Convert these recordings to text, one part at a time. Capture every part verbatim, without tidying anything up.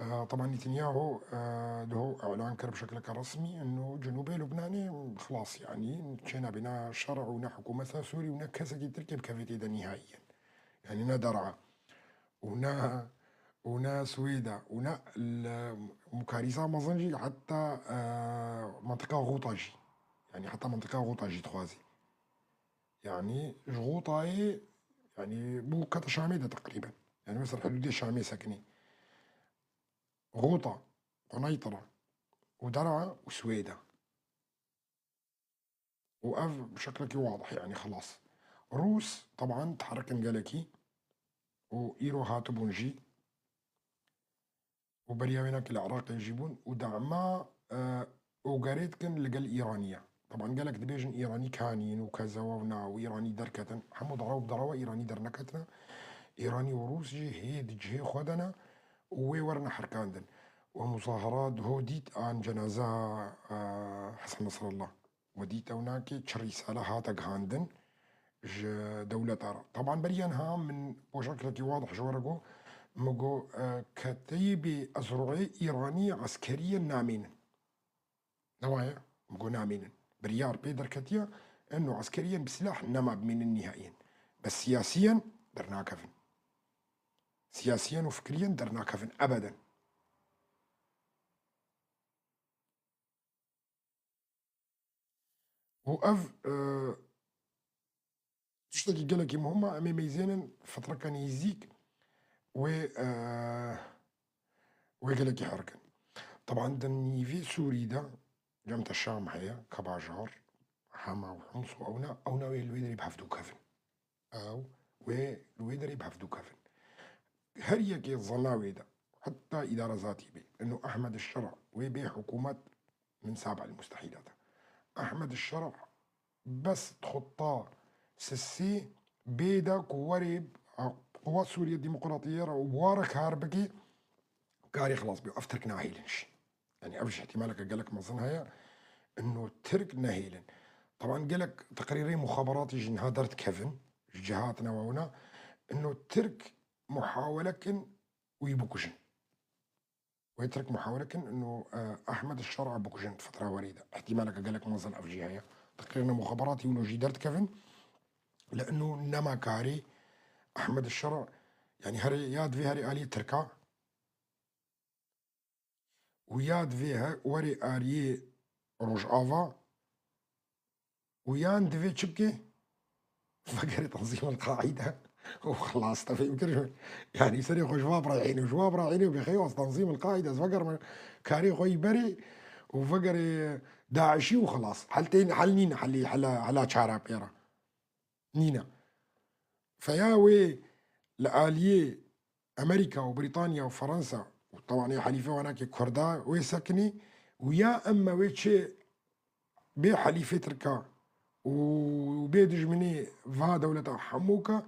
E, Teban Netanyahu, e, diho îlan kir bi şekleke resmî, ino Cinûbê Lubnanê xilas, yanî çê nabê ne şer û ne hikûmeta Sûrî û ne kesekî Tirkiyê bikevê tê de nîhaiyen. Yanî ne der'a. Û ne, û ne Swêda, û ne li mukarîza mezin jî heta, e, mentiqa Xûta jî. Yanî heta mentiqa Xûta jî dixwazî. Yanî ji Xûtayê, yanî bû kete Şamê de teqrîben. Yanî mesela hudûdê Şamê sekinî. Xûta, Quneytira û Der'a û Swêda. û ev bi şeklekî wadih, yanî xilas. Rûs, teban, diherikin gelekî û îro hatibûn jî û beriya wênakî li Iraqê jî bûn û dema, e, ogerê dikin li gel Îranî ye. Teban gelek dibêjin Îranî kanîn û kezewa û na û Îranî derketin. Hemû derew bi derewa Îranî derneketine. Îranî û Rûs jî hê di cihê xwe de ne û wê werine herkandin. We muzaherat ho dît an cenaza, e, Hesen Nesrallah. We dît ew nakê çi rîsale hate gihandin ji dewleta re. Teban beriya niha min bo şeklekî wadih ji we re got, min got, e, keteyê bê ezroyê Îranî eskerî ye namînin. Ne waye? Min got namînin. Biryar pê derketiye, eno eskeriyên bi silah nema bimînin nîhaiyen. Bes siyasiyen dernakevin. Siyasiyen û fikriyen dernakevin ebeden. û ev, e, tiştekî gelekî muhim e, em ê meyzênin fitreke nêzîk wê, e, wê gelekî herkin. Teban di nîvê Sûrî de Cemte Şam heye, Kebajar, Hema û Hims û ewna, ewna wê li wê derê bi hevdû kevin. Ew wê li wê derê bi hevdû kevin. Her yekê zana wê de, heta îdara zatî bê. Ino Ehmed Şera wê bê hikûmet min saba li mustehîlata. Ehmed Şera bes xutta sisî bê de ku werê quwat Sûriye Demokratî re û bi wa re kar bikê, karê xilas bê. Ev Tirk nahêlin jî. Yanî ev jî ihtimaleke gelek mezin heye. Ino Tirk nehêlin. Teban gelek teqrîrê muxaberatî jî niha derdikevin. Ji cihatine wewna. Ino Tirk muhawele kin wî bikujin. Wê Tirk muhawele kin ino, e, Ehmed Şer'a bikujin di fitra werî de. Ihtimaleke gelek mezin ev jî heye. Teqrîrine muxaberatî wilo jî derdikevin. Li ino nema karê Ehmed Şer'a, yanî herê ya divê herê aliyê Tirka, û ya divê he-, werê aliyê Rojava û yan divê çi bike? Vegerê Tenzîm el Qaîde û xilas te fêm kir. Yanî serê xwe ji va birayîne û ji wa birayîne û bêxeywa Tenzîm el Qaîde ez vegerme karê xwe yî berê û vegerê DAIŞî û xilas. Hel tên, hel nîne, helî, hela, hela çara pê re. Nîne. Feya wê li aliyê Amerîka û Brîtanya û Fransa û tewanê helîfê wanakê Kurda wê sekinî û ya emme wê çi bê helîfê Tirka û bê dijminê va dewleta hemûka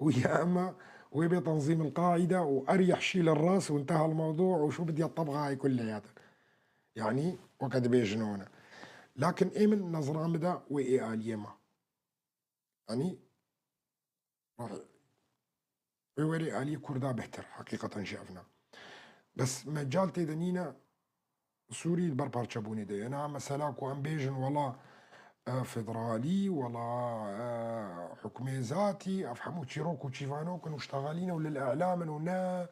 û ya emme wê bê Tenzîm el Qaîde û erîh şîl el ras û intehal mewdû û şû bidya tabxayê kulleyate. Yanî weke dibêjin wana. Lakin ê min nezra min de wê ê aliyê ma. Yanî, wê werê aliyê Kurda bêhtir, heqîqeten jî ev ne. Bes mecal tê de nîne, Sûrî di ber parçebûnê de ye. Na mesela ku em bêjin wela, e, federalî, wela, e, hukmê zatî, ev hemû çîrok û çîvanok in û ştaxalî ne û lil îlam in û ne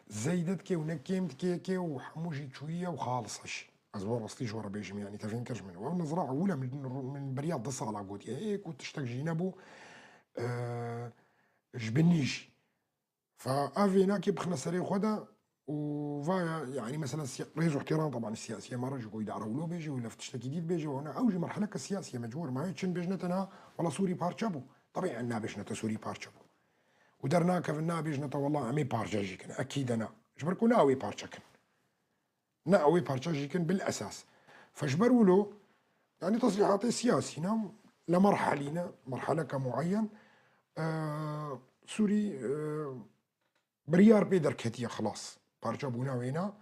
zeyde dike û ne kêm dike yekê û hemû jî çûyî ye û xalis e jî. Ez bo rastî ji we re bêjim, yanî te fêm kir ji min. Ew nezra ewil e, min, min beriya du sala gotiye. Ê ku tiştek jî nebû, e, ji binî jî. Fa ev vênakê bixine serê xwe de û vaya, yanî mesela siya-, rêz û îhtîram teban siyasî ye, me re ji ku îdare wilo bêje û lef tiştekî dî dibêje û ne, ew jî merheleke siyasî ye, mecbûr. Ma wê çin bêjne te na, wela Sûrî parçe bû. Tebî en nabêjne te Sûrî parçe bû. Û dernakevin nabêjne te, wela em ê parçe jî kin. Ekî de na. Ji ber ku na wê parçe kin. Ne ew ê parça jî kin bil esas. Fe ji ber wilo, yanî tesrîhatê siyasî ne, li merhelî ne, merheleke mueyen, e, Sûrî, e, biryar pê derketiye xilas. Parça bûna wê ne.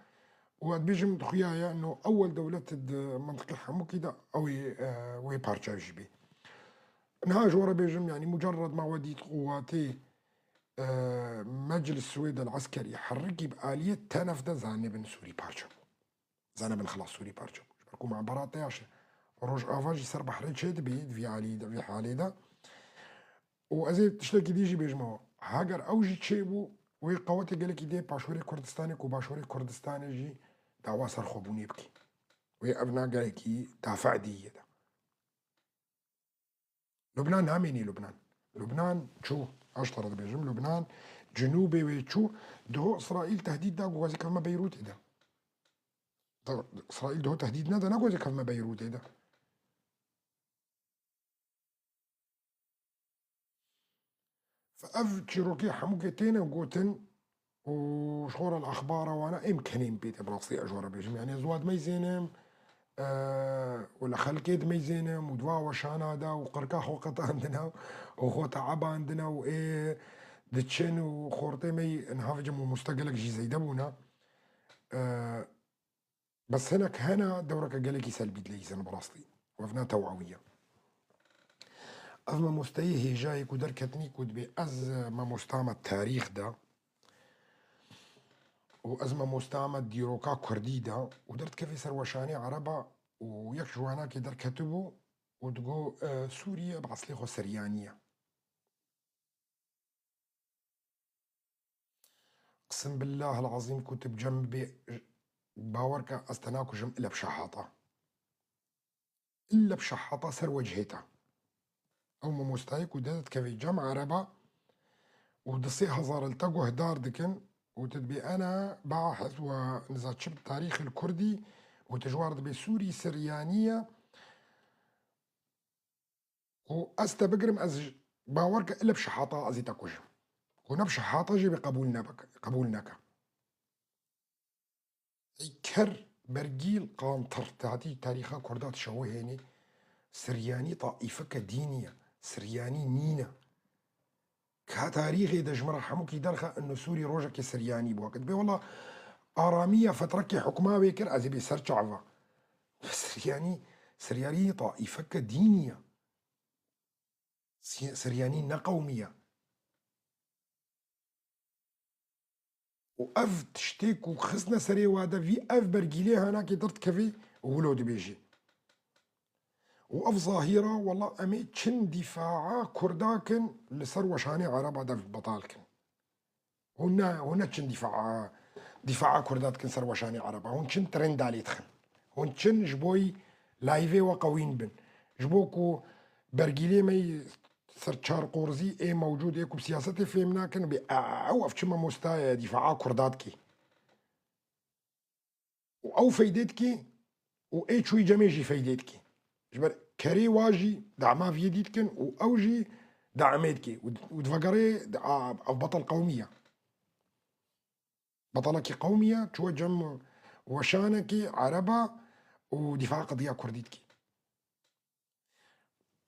Û ez dibêjim xuya ye, no ewel dewlet di mintiqê hemûkî de ew ê, e, wê parça jî bê. Niha ji we re bêjim, yanî mucerred ma we dît quwatê e, Meclis Swêd el Eskerî herikî bi aliyê tenef de zanibin Sûrî parçe bû. Zanibin xilas Sûrî parçe bû. Ji ber ku mabera te yaş e. Rojava jî ser behrê çê dibî di vî alî de, vî halê de. Û ez ê tiştekî dî jî bêjime we. Heger ew jî çêbû, wê qewetê gelekî dê paşwerê Kurdistanê ku başwerê Kurdistanê jî dawa serxwebûnê bikî. Wê ev na gelekî dafe dî yê de. Lubnan namênî Lubnan. Lubnan çû, aştara dibêjim, Lubnan, cinûbê wê çû, diho Îsraîl tehdîd da ku wazî kevme Beyrûtê de. Da, Îsraîl diho tehdîd neda, ne ku wazî kevme Beyrûtê de. Fe ev çîrokê hemûkê têne gotin û ji xora li exbara wana êm kenên pê tê, bi rastî ez ji we re bêjim. Yanî ez wa dimeyzênim, e, û li xelkê dimeyzênim û di wa weşana de û qirka xwe qetandine û xwe teebandine û ê diçin û xortê me yî niha vêca mamoste gelek jî zeyde bûne. E, Bes hinek hene dewreke gelekî selbî dileyîzin bi rastî. Û ev ne tewawî ye. Ev mamosteyê hêjayê ku derketinî ku dibê ez mamosta me tarîx de û ez mamosta me dîroka kurdî de û derdikevê ser weşanê ereba û yek ji wanakê derketibû û digo, e, Sûriye bi eslê xwe Siryanî ye. Qism billah el-azîm ku tu bi cem bê, bawer ke ez te nakujim ile bi şehata. Ile bi şehata ser wecihê te. Ew mamostayê ku dest dikevê cem ereba û di sê hezar li te guhdar dikin û tu dibê ena bahis we niza çi bi tarîxil kurdî û tu ji war dibê Sûrî Siryanî ye. Ku ez te bigirim, ez ji, bawer ke ile bi şehata ez ê te kujim. Ku ne bi şehata jî bê qebûl nebe, qebûl neke. Ey ker bergîl qantir, te hatî tarîxa Kurda dişewihênî, Siryanî taîfeke dînî ye, Siryanî nîne. Ka tarîxê de ji min re hemûkî derxe, ino Sûrî rojekê Siryanî bû. Heke dibê wela aramiya fetrekê hukma wê kir, ez ê bê ser çava. Siryanî, Siryanî taîfeke dînî ye. Si-, Siryanî ne qewmî ye. Û ev tiştê ku xistine serê wa de vî ev bergîlê hanakê derdikevê û wilo dibêjî. Û ev zahîra, wela em ê çin dîfaa Kurda kin li ser weşanê Ereba de betal kin. Hûn ne, hûn ne çin dîfaa, dîfaa Kurda dikin ser weşanê Ereba. Hûn çin trendalê dixin. Hûn çin ji bo yî layvê we qewîn bin. Ji bo ku bergîlê me yî ser çar qorzî ê mewcûd ê ku bi siyasetê fêm nakin, bê ew ev çi mamosta ye, dîfaa Kurda dikî. Û ew feydê dikî û ê çûyî cemê jî feydê dikî. Ji ber kerê wa jî dama viyê dî dikin û ew jî damê dikî. Û, û divegerê di, a, ev betel qewmî ye. Betelekî qewmî ye, çûye cem weşanekî Ereba û dîfa qediya Kurdî dikî.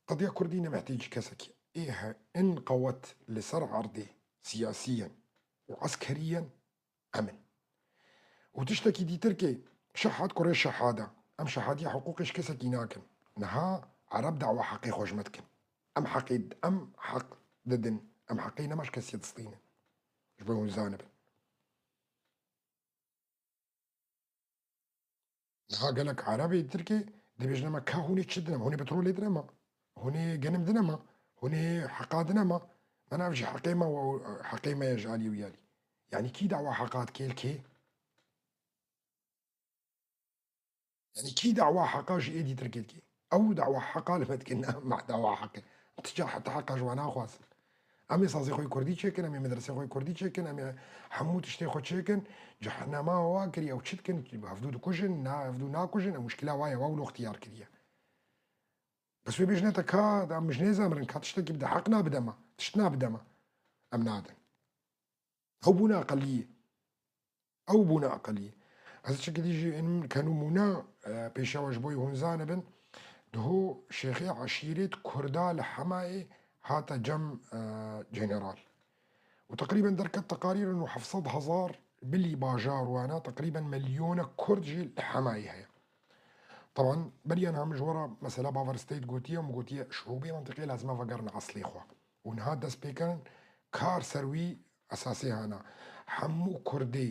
Qediya Kurdî ne mihtêcî kesekî. Ê he-, in qewet li ser erdê siyasî yên û eskerî yên em in. Û tiştekî dîtir kê, şehat kurê şehada. Em şehadiya hiqûqê ji kesekî nakin. Niha Ereb dawa heqê xwe ji me dikin. Em heqê, em heq didin. Em heqê nema ji kesî distînin. Ji bo hûn zanibin. Niha gelek Erebê Tirkê dibêjine me, ka hûn ê çi dine me? Hûn ê petrolê dine me? Hûn ê genim dine me? Hûn ê heqa dine me? Me ne, ev jî heqê me, heqê me ye ji alî wî alî. Yanî kî dawa heqa dike li kê? Yanî kî dawa heqa ji êdî Tirkê dike? Ew dawa heqa li me dikin, ne me dawa heqê. Ti ca heta heqa ji wan naxwazin. Em ê sazê xwe yê kurdî çêkin, em ê medresê xwe yê kurdî çêkin, em ê hemû tiştê xwe çêkin. Cehenema wa kiriye, ew çi dikin? Hevdû dikujin, na, hevdû nakujin, ew muşkila wa ye, wa wilo ixtiyar kiriye. Bes wê bêjine te ka, da min ji nêzemirin, ka tiştekî bide, heq nabide me, tişt nabide me. Em nadin. Ew bûne aqiliyê. Ew bûne aqiliyê. Ez çikî dî jî ênim ke nimûne, e, pêşewa ji bo yî hûn zanibin, diho şêxê eşîrêt Kurda li Hemayê hate cem, e, general. Û teqrîben derket teqarîr û heft sed hezar bilî bajar wana, teqrîben milyona Kurd jî li Hemayê heye. Taban, beriya niha min ji we re mesela Baver State gotiye, min gotiye, şirûbê mentiqê lazim e vegerine eslê xwe. Û niha dest pê kirin, kar ser wî esasî hene. Hemû Kurdê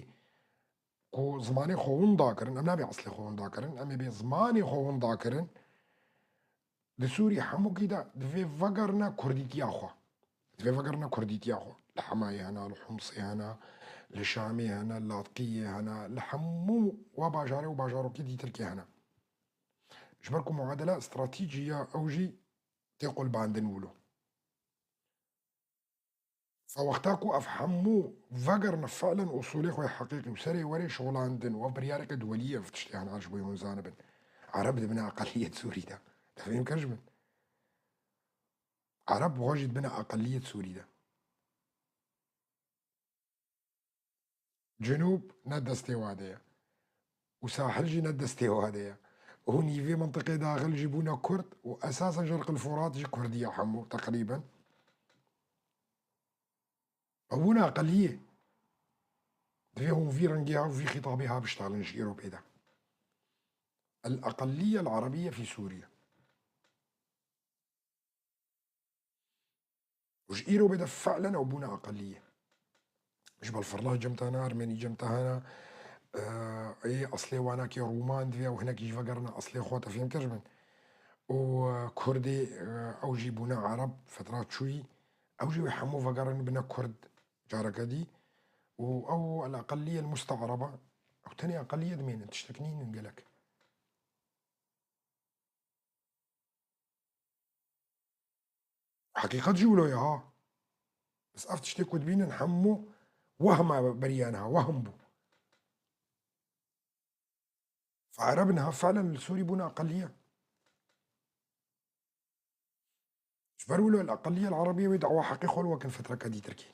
ku zimanê xwe winda kirin, em nabê eslê xwe winda kirin, em ê bê zimanê xwe winda kirin, di Sûrî hemûkî de divê vegerine Kurdîtiya xwe. Divê vegerine Kurdîtiya xwe. Li Hemayê hene, li Humsê hene, li Şamê hene, li Latqiyê hene, li hemû wa bajarê û bajarokê dîtirkê hene. Ji ber ku muadela stratejî ya ew jî tê qulbandin wilo. Fe wexta ku ev hemû vegerine fi'len usulê xwe yê heqîqî û serê werê şixulandin û ev biryareke duwelî ye, ev tiştê hene ji bo hûn zanibin. Ereb dibine eqeliyet Sûrî de. Te fêm kir ji min? Ereb xwe jî dibine eqeliyet Sûrî de. Cinûb ne destê wa de ye. Û Sahil jî ne destê wa de ye. Hûn yî vê mintiqê daxil jî bûne Kurd û esasen Şerqil Furat jî Kurdî ye hemû teqrîben. Ew bûne eqeliyê. Divê hûn vî rengê ha û vî xîtabê ha biştalin ji îro pê de. El eqeliye el erebiye fî Sûriye. Û ji îro bê de fi'len ew bûne eqeliyê. Ji balfirla cem te hene, ermenî cem te hene, e, ê eslê wanakê Rûman divê ew hinekî jî vegerine eslê xwe, te fêm kir ji min. Û, e, Kurdê, e, ew jî bûne Ereb, fetra çûyî, ew jî wê hemû vegerin bine Kurd careke dî. Û ew el eqeliye el muste'reba, ew tenê eqeliye dimênin, tiştek nînin gelek. Heqîqet jî wilo ye ha. Bes ev tiştê ku dibînin hemû wehma beriya niha, wehm bû. Fe Ereb niha fi'len li Sûrî bûne eqeliye. Ji ber wilo el eqeliye el erebiye wê dawa heqê xwe li wekin fetreke dîtirkê.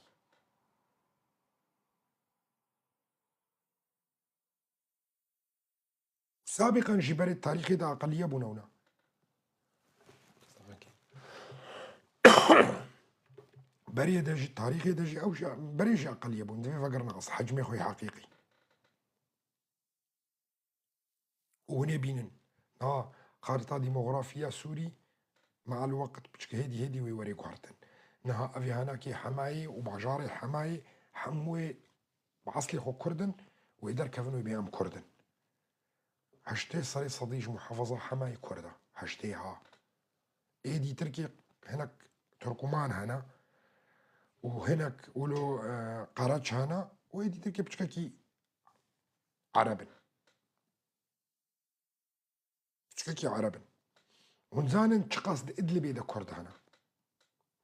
Sabîqan jî berê tarîxê de eqeliye bûne wina. Berê de jî, tarîxê de jî ew jî, berê jî eqeliye bûn. Divê vegerine ez hecmê xwe yê heqîqî. Û hûn ê bînin. Niha xarîta demografiya Sûrî, me'el weqt piçik hêdî hêdî wê were guhertin. Niha ev ê henekê Hemayê û bajarê Hemayê hemû wê bi eslê xwe Kurd in, wê derkevin wê bê em Kurd in. Heştê serê sedî ji muhafaza Hemayê Kurd e. Heştê ha. Ê dîtirkê hinek Turkuman hene û hinek wilo, e, Qereç hene û ê dîtirkê piçkekî Ereb in. Piçkekî Ereb in. Hûn zanin çiqas di Idlibê de Kurd hene.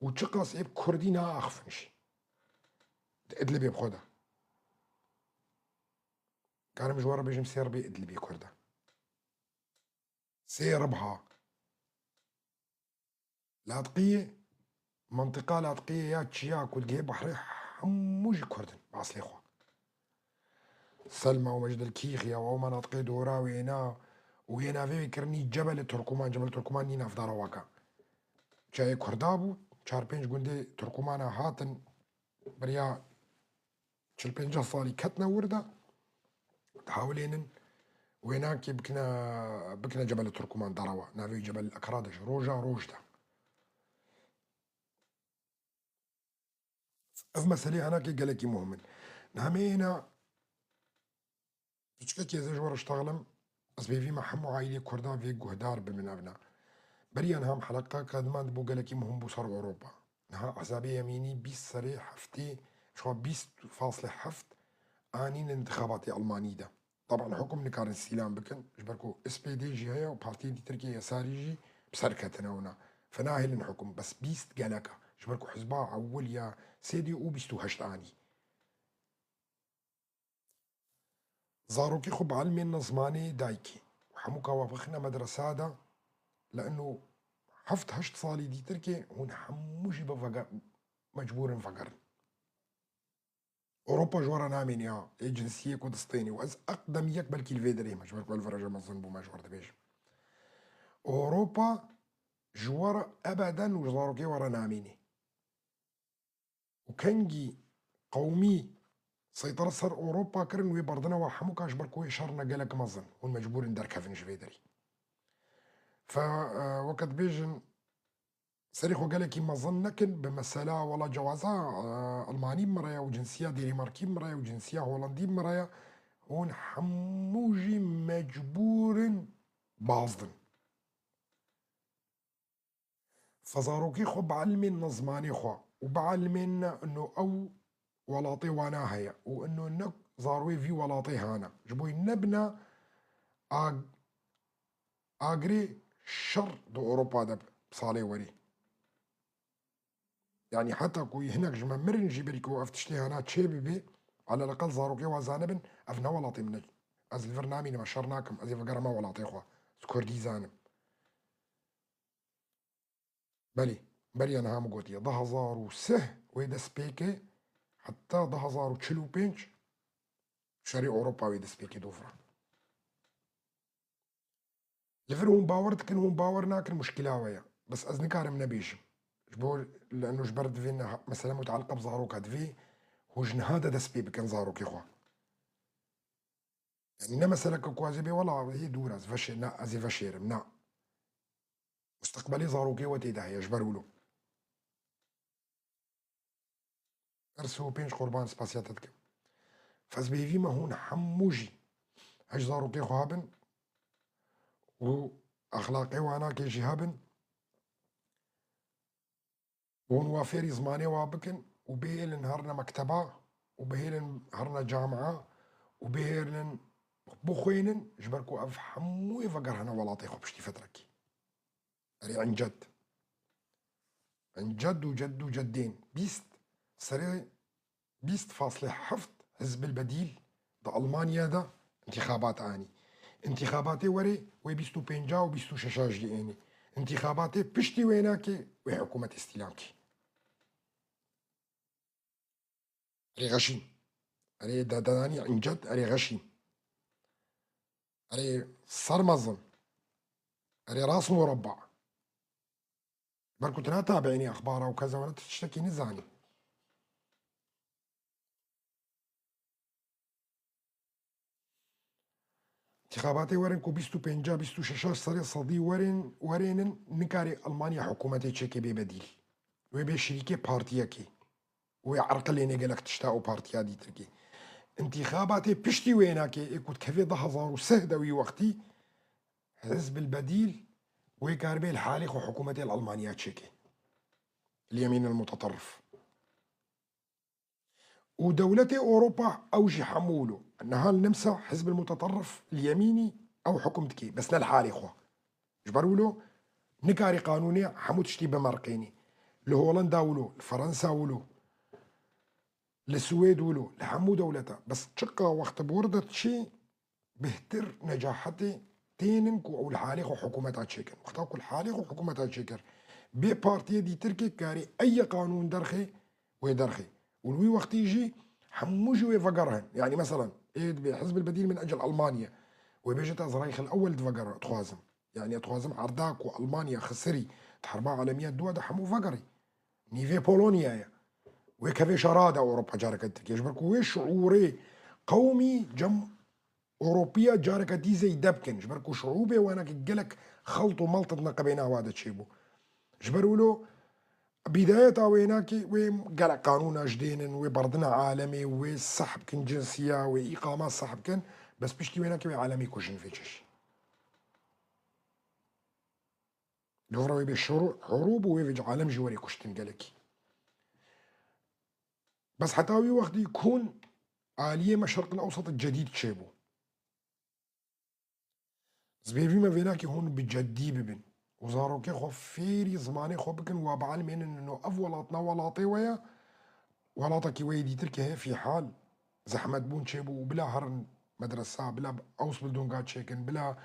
Û çiqas ê bi Kurdî naaxifin jî. Di Idlibê bi xwe de. Karim ji we re bêjim sê ribê Idlibê Kurd e. Sê rib ha. Latqiyê, mentiqa Latqiyê ya çiya ku digihê behrê hemû jî Kurd in, bi eslê xwe. Selma û Mecidil Kîxiya û ew menatiqê dora wêna û yê navê wê kirinî Cebelê Turkuman, Cebel Turkuman nî navdara waka. Çiyayê Kurda bû, çar pênc gundê Turkumana hatin beriya çil pênceh salî ketine wir de, dihewilênin wênakê bikine, bikine Cebelê Turkuman derewa. Navê wî Cebel Ekra de ji roja roj de. Ev meselê henakê gelekî muhim in. Niha me êna piçkekê ez ê ji we re ştexlim, ez pêvî me hemû aîlê Kurda vê guhdar bibin evna. Beriya niha em heleqa qediman dibû gelekî muhim bû ser Ewropa. Niha Ehzabê Yemînî bîst serê heftê, ji xwe bîst faslê heft anîn intixabatê Almanî de. Taban hukum nikarin sîlan bikin, ji ber ku S P D jî heye û partiyên dîtirkê yesarî jî bi ser ketine wina. Fe nahêlin hukum, bes bîst gelek e. Ji ber ku hizba ewil ya sêdî û bîst û heşt anî. Zarokê xwe bielmênine zimanê dayikê. Hemûka we bixine medresa de, li eno heft heşt salî dîtirkê hûn hemû jî bi vege-, mecbûr in vegerin. Ewropa ji we re namêne ya, ê cinsiyê ku distênê û ez eqdemiyek belkî li vê derê me, ji ber ku li viraja mezin bûme ji we re dibêjim. Ewropa ji we re ebeden û ji zarokê we re namêne. Û kengî qewmî seytara ser Ewropa kirin, wê berdine we hemû ka ji ber ku wê şer ne gelek mezin, hûn mecbûr in derkevin ji vê derî. Fe, e, weke dibêjin, Serê xwe gelekî mezin nekin bi mesela wela cewaza, e, Almanî min re ye û cinsiya Dênîmarkî min re ye û cinsiya Holandî min re ye. Hûn hemû jî mecbûr in bazdin. Fe zarokê xwe bielmên ne zimanê xwe û bielmên ne ino ew welatê wana heye û ino ne zarokê vî welatê hane. Ji bo nebine ag-, agirê şer di Ewropa de bi salê werî. Yanî heta ku hinek ji me mirin jî berî ku ev tiştê hana çê bibe, aleleqel zarokê wa zanibin, ev ne welatê min e. Ez li vir namînim, ez şer nakim, ez ê vegerime welatê xwe. Ez kurdî zanim. Belê, beriya niha min gotiye, du hezar û sih wê dest pê ke, heta du hezar û çil û pênc şerê Ewropa wê dest pê ke dovra. Li vir hûn bawer dikin, hûn bawer nakin, muşkila we ye. Bes ez nikarim nebêjim. Ji bo, leno ji ber divê niha, mesele mutaliqa bi zaroka divê hûn ji niha de dest pê bikin zarokê xwe. Yanî ne meseleke ku ez ê bê wela hê dûr ez veşê-, na, ez ê veşêrim, na. Musteqbelê zarokê we tê de heye ji ber wilo. Her sê û pênc qurban spasiya te dikim. Fe ez bi hêvî me hûn hemû jî hej zarokê xwe hebin û exlaqê wanakê jî hebin. Hûn wa fêrî zimanê wa bikin û bihêlin herine mekteba û bihêlin herine camia û bihêlin bixwînin, ji ber ku ev hemû ê vegerhene welatê xwe piştî fetrekî. Erê enced. Enced û ced û ceddên. Bîst serê bîst faslê heft Hizbil Bedîl di Almanya de întîxabat anî. Întîxabatê werê wê bîst û pênca û bîst û şeşa jî ênî. Întîxabatê piştî wênakê wê hikûmetê îstîlam kî. Erê xeşîn. Erê dedanî încet, erê xeşîn. Erê sermezin. Erê rast murabba. Ber ku tu ne tabiînî exbara û keza wana tu tiştekî nizanî. Întîxabatê werin ku bîst û pênca, bîst û şeşa serê sedî werin, werênin, nikarê Almanya hikûmetê çêkê bê bedîl. Wê bê şirîkê partiyekê. Wê erqilênê gelek tişta û partiya dîtirkê. Întîxabatê piştî wênakê ê ku dikevê du hezar û sih de wî wextî Hizbil Bedîl wê karibê li halê xwe hikûmetê li Almanya çêkê. Li yemîn el muteterrif. Û dewletê Ewropa ew jî hemû wilo. Niha li Nimsa Hizbil Muteterrif li yemînî ew hukm dikê, bes ne li halê xwe. Ji ber wilo nikarî qanûnê hemû tiştî bimerqênî. Li Holanda wilo, li Ferensa wilo, li Swêd wilo, li hemû dewleta. Bes çiqa wextê bor de diçî, bêhtir necahetê tênin ku ew li halê xwe hikûmeta çêkin. Wexta ku li halê xwe hikûmeta çêkir, bê partiyê dîtirkê karê ey qanûn derxê, wê derxê. Û li wî wextî jî hemû jî wê vegerin. Yanî meselan, ê dibê Hizbil Bedîl min ecel Almanya. Wê bêje te ez Reyxil Ewel divegerim, dixwazim. Yanî dixwazim erda ku Almanya xisirî di Herba Alemî ya Dûa de hemû vegerî. Nîvê Polonyayê. Wê kevê şera de Ewropa careke Tirkiye. Ji ber ku wê şiûrê qewmî cem Ewropiya careke dî zêde bikin. Ji ber ku şiûbê wenekî gelek xelt û melt di neqebê nava de çêbû. Ji ber wilo bîdayeta wênakê wê gelek qanûna ji dênin, wê berdina alemê, wê seh bikin cinsiya, wê îqama seh bikin. Bes piştî wênakê wê alemî kujin vê çeşî. Dovra wê bê şuru-, hurûb û wê vê alem jî werê kuştin gelekî. Bes heta wî wextî kûn aliyê me Şerqil Ewsat cedîd çêbû. Ez bêvî me vênakê hûn bi ceddî bibin û zarokê xwe fêrî zimanê xwe bikin, wa bielmênin ino ev welat ne welatê we ye, welatekî we yê dîtir ke hê fîhal zehmetbûn çêbû û bila herin medresa, bila Ausbildunga çêkin, bila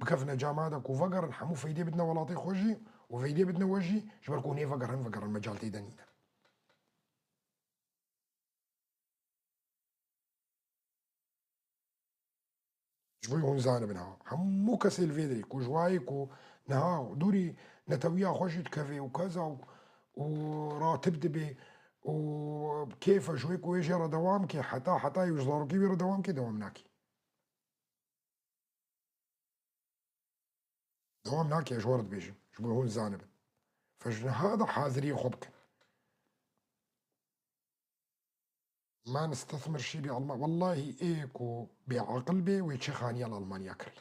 bikevine camia de ku vegerin hemû feydê bidine welatê xwe jî û feydê bidine we jî, ji ber ku hûn ê vegerin, vegerin mecal tê de nîne. Ji bo hûn zanibin ha. Hemû kesê li vê derê ku ji wayê ku niha dûrî netewiya xwe jî dikeve û keza û, û ratib dibe û kêfe ji wê ku wê jê re dewam ke, heta, heta ew ji zarokê wî re dewam ke, dewam nake. Dewam nake, ez ji we re dibêjim. Ji bo hûn zanibin. Fe ji niha de haziriyê xwe bikin. Ma nistethmir şî bê Alman. Wellahî ê ku bêaqil bê, wê çi xaniya li Almanya kir.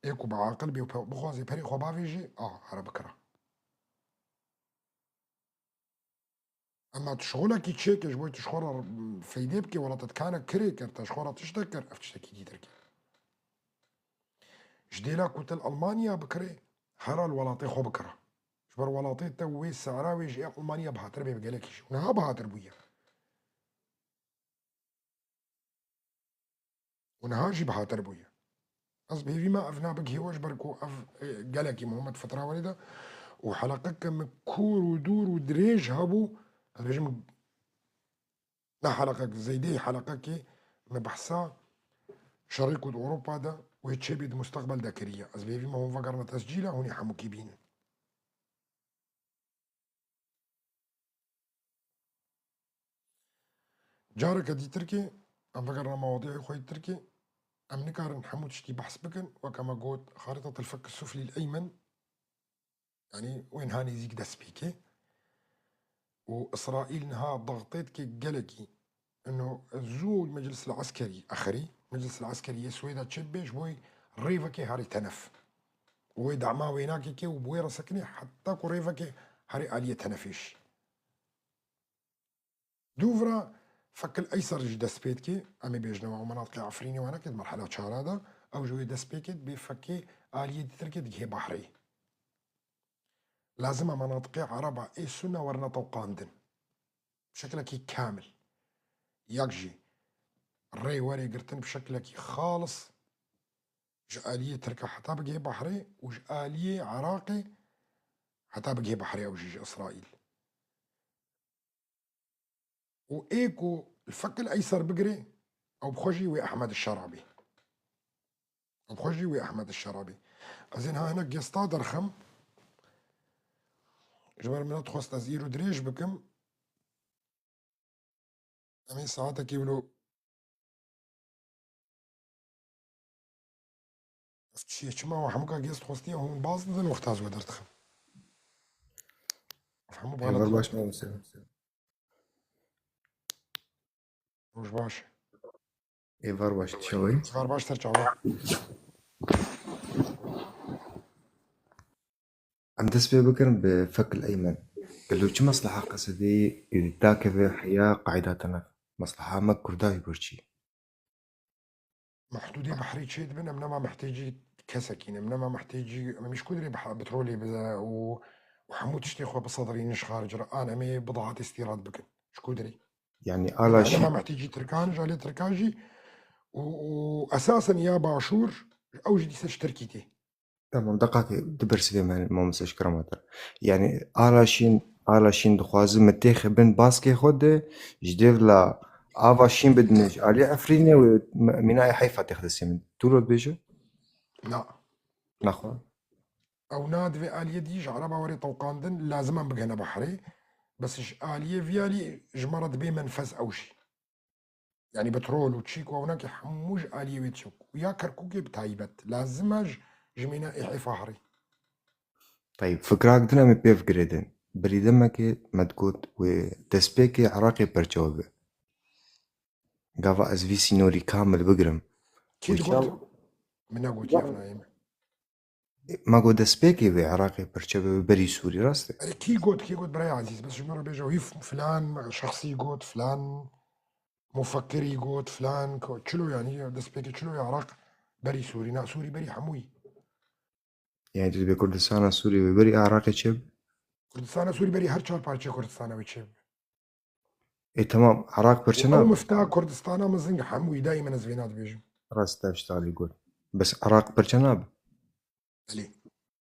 Ê ku biaqil bê û pe-, bixwaze perê xwe bavêjê, a, here bikira. Ema tu şixulekî çêke, ji bo tu ji xwe re feydê bikê, wela te dikane kirê kir, te ji xwe re tiştek kir, ev tiştekî dîtir ke. Ji dêla ku te li Almanya bikirê, hera li welatê xwe bikira. Ji ber welatê te wê sehra wê ji ê Almanya bihatir bê bi gelekî jî. Û niha bihatir bûye. Û niha jî bihatir bûye. Ez bi hêvî me ev nabigihê we ji ber ku ev, e, gelekî muhim e di fitra werê de. Û heleqeke min kûr û dûr û dirêj hebû, ez dibêjim, ne heleqek, zeydeyî heleqekê me behsa şerê ku di Ewropa de wê çêbê di musteqbel de kiriye. Ez bi hêvî me hûn vegerine tescîla, hûn ê hemûkî bînin. Careke dîtirkê, em vegerine mewadiya xwe yê tirkê, em nikarin hemû tiştî behs bikin, weke me got, xarîtatel fek suflî l-eymen, yanî wê niha nêzîk dest pê ke. Û Îsraîl niha daxtê dike gelekî. Ino zû Meclis el Eskerî, exirî, Meclis el Eskerî yê Swêda çêbibe ji bo rêvekê herê tenef. Û wê dema wênakê ke û bi wê re sekinê heta ku rêvekê herê aliyê tenefê jî. Dûvra fek el eyser jî dest pê dike, em ê bêjine we, ew menatiqê Efrînê wana ke di merhela çara de, ew ji wê dest pê ke dibê fekê aliyê dîtirkê digihê behrê. Lazim e menatiqê ereba ê sunne werine tewqandin. Bi şeklekî kamil. Yek jî rê werê girtin bi şeklekî xalis ji aliyê Tirka heta bigihê behrê û ji aliyê Iraqê heta bigihê behrê ew jî ji Îsraîl. Û ê ku li fek el eyser bigirê, ew bi xwe jî wê Ehmed Şera bê. Ew bi xwe jî wê Ehmed Şera bê. Ez ê niha hinek gesta derxim. Ji ber min dixwest ez îro dirêj bikim. Em ê saetekê wilo Ev çi ye? Çima we hemûka gêst xwestiye hûn baz didin wexta ez we derdixim? Ev hemû Êvar baş mamoste. Roj baş. Êvar baş, tu çawa yî? Êvar baş, ser çawa? Em dest pê bikin bi fek el eymen. Gelo çi mesleha Qesedê, e, dakeve heya qayda tenef? Mesleha me Kurda wî birçî. Mehdûdê behrê çê dibin, em nema mehtêcî kesekî ne, em nema mehtêcî, em ji ku derê beha-, petrolê bide û, û hemû tiştê xwe bisedirînin ji xaric re, an em ê bidahatê îstîrad bikin. Ji ku derê? Yani ala Em nema şî- mehtêcî Tirkan, ji alê Tirkan jî û, û esasen ya başûr, ew jî dîse ji Tirkî tê. Tamam, deqakê, du bersivê me hene, mamoste, ji kerema te. Yani, ala şîn, ala şîn dixwaze me têxe bin baskê xwe de, ji dêvla ava şîn bidine ji alî Efrînê û me-, mîna ê heyfa têxe destê min. Tu lo dibêje? Na. Naxwe. Ew na divê aliyê dî ji Ereba were tewqandin, lazim em bigihine behrê. Bes ji aliyê vî alî ji me re dibê menfez ew jî. Yani petrol û çî ku ewnakî hemû ji aliyê wê diçe. Û ya Kerkûkê bi taybet. Lazim e ji, ji mîna ê heyfa herê. Tayîb, fikrak din em ê pê fikirê din. Berî demekê me digot wê destpêkê Iraqê perçe bibe. Gava ez vî sînorî kamil bigirim. Kî Wê digot? çaw- Min negotiye ev nayê me. Ma got destpêkê wê Iraqê perçe bibe berî Sûrî, rast e? Erê kî got, kî got birayê ezîz? Bes ji min re bêje wî f-, filan şexsî got, filan mufekkirî got, filan ko-, çilo yanî destpêkê çilo ya Iraq berî Sûrî, na Sûrî berî hemûyî. Yani tu dibê Kurdistana Sûrî wê berî Iraqê çêbe? Kurdistana Sûrî berî her çar parçeyê Kurdistana wê çêbe. E, tamam, Iraq perçe Ew nabe? Mifta Kurdistana mezin hemû îdayî min ez vêna dibêjim. Rast e, tişt alî got. Bes Iraq perçe nabe? Belê.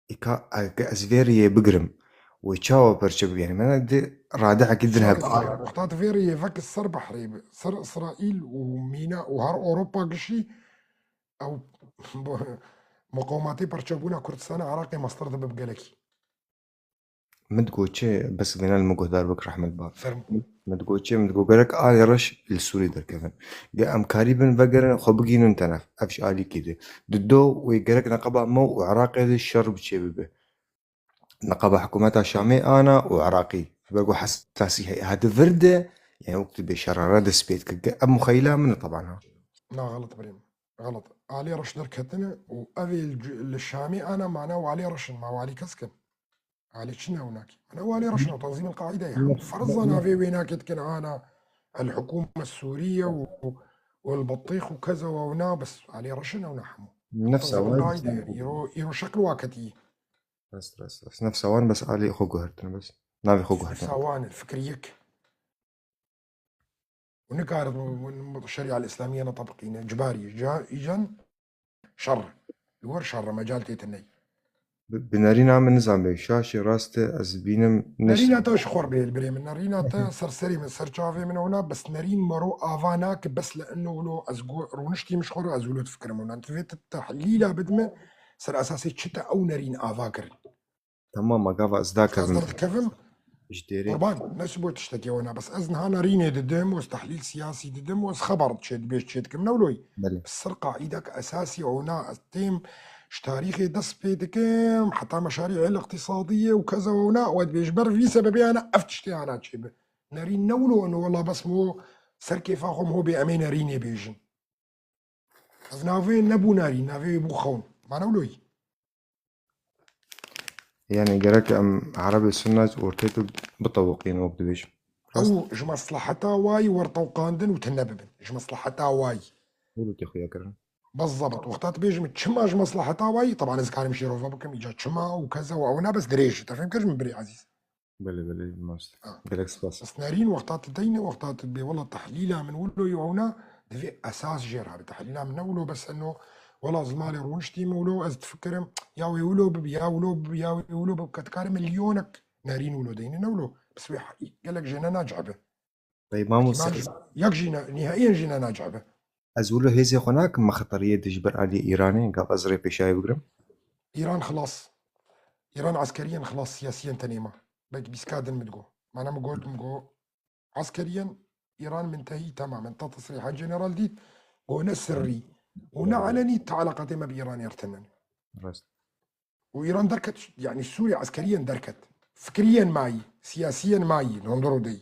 Îka, eke ez vê riyê bigirim, wê çawa perçe bibe? Yani, mena di radehekî din Şaket hebe. Wexta tu vê riyê vek ser behrê bi, ser Îsraîl û mîna û her Ewropa gişî, ew muqawimetê perçebûna Kurdistana Iraqê mestir dibe bi gelekî. Min digot çi, bes vêna li min guhdar bik rehmet ba. Fermo. Min digot çi, min digot gerek alê reş li Sûrî derkevin. Ge em karî bin vegerin, xwe bigînin tenef. Ev ji alîkî de. Di do wê gerek neqeba me û Iraqê de şer bi çê bibe. Niqaba hikûmeta Şamê ana û Iraqî. Ji ber ku hesasî heye. Ha di vir de, yani wek tu bê şerara dest pê dike. Ev muxeyla min e teban ha. Na, xelet birê min. Xelet. Alê reş derketine û ev ê li, li Şamê ana mana û alê reş in, ma û alî kes kin. Alê çi ne ew nakî? Mana û alê reş in, ew tenzîm el qaîde ye. Ferza navê wê nakê dikin ana el hikûme Sûriye û, û el Betîx û keza û ew na, bes alê reş in ew na hemû. Nefsa Tenzîm el qaîde ye. Îro, îro şekil wa ketî. Rast, rast, rast. Nefsa wan bes alî xwe guhertine bes. Navê xwe guhertine. Nefsa wan, fikir yek. Û nikarin şerîa îslamî ne tebiqîne. Cibarî. Ca-, îcan şer. Li wir şer e, mecal tê tune ye. Bi, bi nerîna min nizam bê. Şaşê rast e, ez bînim. Nerîna te ji xwe bê, birê min. Nerîna te ser serê min, ser çavê min ona, bes nerîn mero ava nake, bes li ino wilo ez gu-, rûniştî min ji xwe re, ez wilo difikirim ona. Tu vê te tehlîla bidime, ser esasê çi te ew nerîn ava kirin. Tamam, ma gava ez dakevim. Ez derdikevim. Ji dêrê. Qurban, ne ji bo tiştekê wena, bes ez niha nerînê didim û ez tehlîl siyasî didim û ez xeber çê dibêj çê dikim, ne wilo ye. Belê. Ser qaîdek esasî wena, ez têm ji tarîxê dest pê dikim, heta meşarî el îqtîsadî ye û keza wena, û ez dibêj ber vî sebebê ana ev tiştê ana çêbe. Nerîn ne wilo eno, wela bes mo ser kêfa xwe mo bê em ê nerînê bêjin. Ev navê nebû nerîn, navê wê bû xewn. Ma ne wilo ye. Yani gerek em Erebê Sunna ortê tu bitewiqîn wek dibêjim. Rast? Ew ji mesleheta wa ye wer tewqandin û tune bibin. Ji mesleheta wa ye. Wilo tê xuya kirin. Bezabet. Wexta tu bêjim çima ji mesleheta wa ye, teban ez karim şîrove bikim, îca çima û keza û ew ne bes dirêj e. Te fêm kir ji min birê ezîz. Belê, belê, mamoste. Ha. Gelek spas. Bes nerîn wexta tu deyne, wexta tu dibê, wela tehlîla min wilo ye, ew na, divê esas jê re be. Tehlîla min ne wilo bes eno, wela zimanê rûniştî min wilo, ez difikirim, ya wê wilo bibe, ya wilo bibe, ya wê wilo bibe, ke dikare milyonek nerîn wilo deyne, ne wilo. Bes wê he-, gelek jê ne nacebe. Bey, mamoste. Yek jî ne, nihaiyen jî ne nacebe. Ez wilo hêzê xwe nakim me xeteriyê de ji ber aliyê Îranê, gav ez rê pêşayê bigrim. Îran xilas. Îran eskeriyen xilas, siyasiyen tenê ma. Belkî bîska din min digo. Mana min got, min got, eskeriyen Îran mintehî temamen. Ta tesrîha general dît, got ne sirrî û ne elenî ta eleqatê me bi Îranê re tune ne. Rast. û Îran derket, yani Sûriye eskeriyen derket. Fikriyen mayî, siyasiyen mayî, li hundir û dey.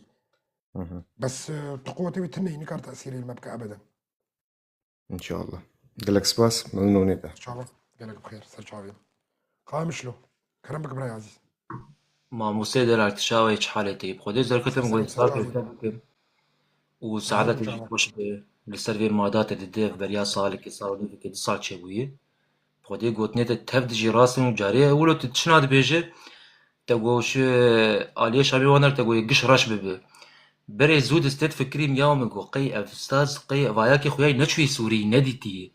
Hı hı. Bes, e, tu quwetê wê tune ye, nikar tesîrê li me bike ebeden. İnşallah. Gelek spas, memnûnê te. Çava, gelek bi xêr, ser çavê. Qamişlo, kerem bike birayê ezîz. Mamostê delal, tu çawa yî, çi halê te yî? Bi Xwedê zerketim, Ser wê çavê. Sal bikim. Û saadetê jî xweş be. Li ser vê mada te dide, beriya salekê, sal û nîvekê, du sal çêbûye. Xwedê gotinê te tev dijî rast in û carê wilo tu çina dibêje, te got ji aliyê Şamê wan der te got yê giş reş bibe. Berê zû distê difikirîm ya min got qey ev staz, qey vayakê xwe yayî neçûyî Sûrî, nedîtî.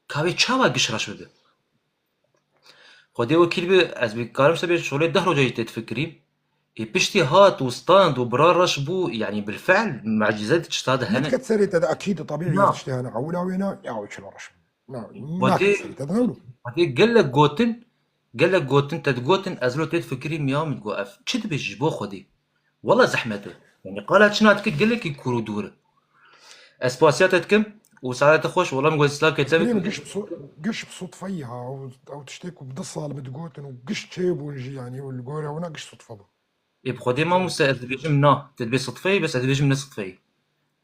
Ka wê çawa giş reş bibe? Xwedê wekîl be, ez bikarim ji te bêjim, şolê deh roja jî tê difikirîm. Ê piştî hat û stand û bira reş bû, yanî bilfe'l mucîze di tişta de hene. Neket serê te de ekîd, tebîî tiştê hene. Ewila wê na, ya wê çilo reş bû. Na, Xwedê, naket serê te de, ne wilo? Xwedê gelek gotin, gelek gotin te digotin, ez lo tê difikirîm ya min digot, ev çi dibêjî ji bo Xwedê? Wela zehmet e. Yanî qala çina dike gelekî kûr û dûr e. Ez spasiya te dikim û saete xweş, wela min got, silav ke te Birê min, giş bi so-, giş bi sutfeyî ha, ew, ew tiştê ku bi du sal min digotin û giş çêbûn jî, yanî, û li gorî wana giş sutfe bû. Ê, bi Xwedê mamoste, ez dibêjim na, tu dibê sutfeyî, bes ez dibêjim ne sutfeyî.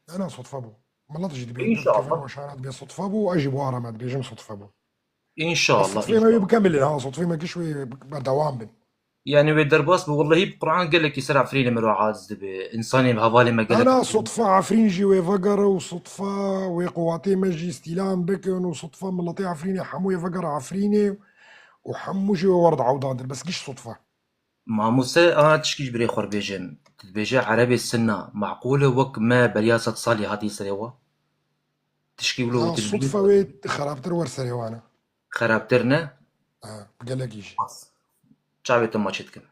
Ne, ne, sutfe bû. Milet jî dibê, İnşallah. Kevin Weşana dibê sutfe bû, ez jî bi wan re me dibêjim sutfe bû. İnşallah, Sutfê me wê inşallah. Bikemilin ha, sutfê me giş wê bi-, berdewam bin. Yani wê derbas bi, wellahî bi Quran gelekî ser Efrînê miro aciz dibe. Însanê bi hevalê me gelek Ana sutfa Efrîn jî wê vegere û sutfa wê quwatê me jî îstîlam bikin û sutfa miletê Efrînê hemû wê vegere Efrînê û hemû jî wê werde ewdan dir. Bes giş sutfa. Mamose, a tişkî ji birê xwe bêjin. Tu dibêje Erebê Sinna, meqûl e wek me beriya sed salî hatiye serê we? Tişkî wilo Ha, tu sutfa wê xerabtir wer serê wan e. Xerabtir ne? Ha, gelekî jî. Çavê te maçê dikim.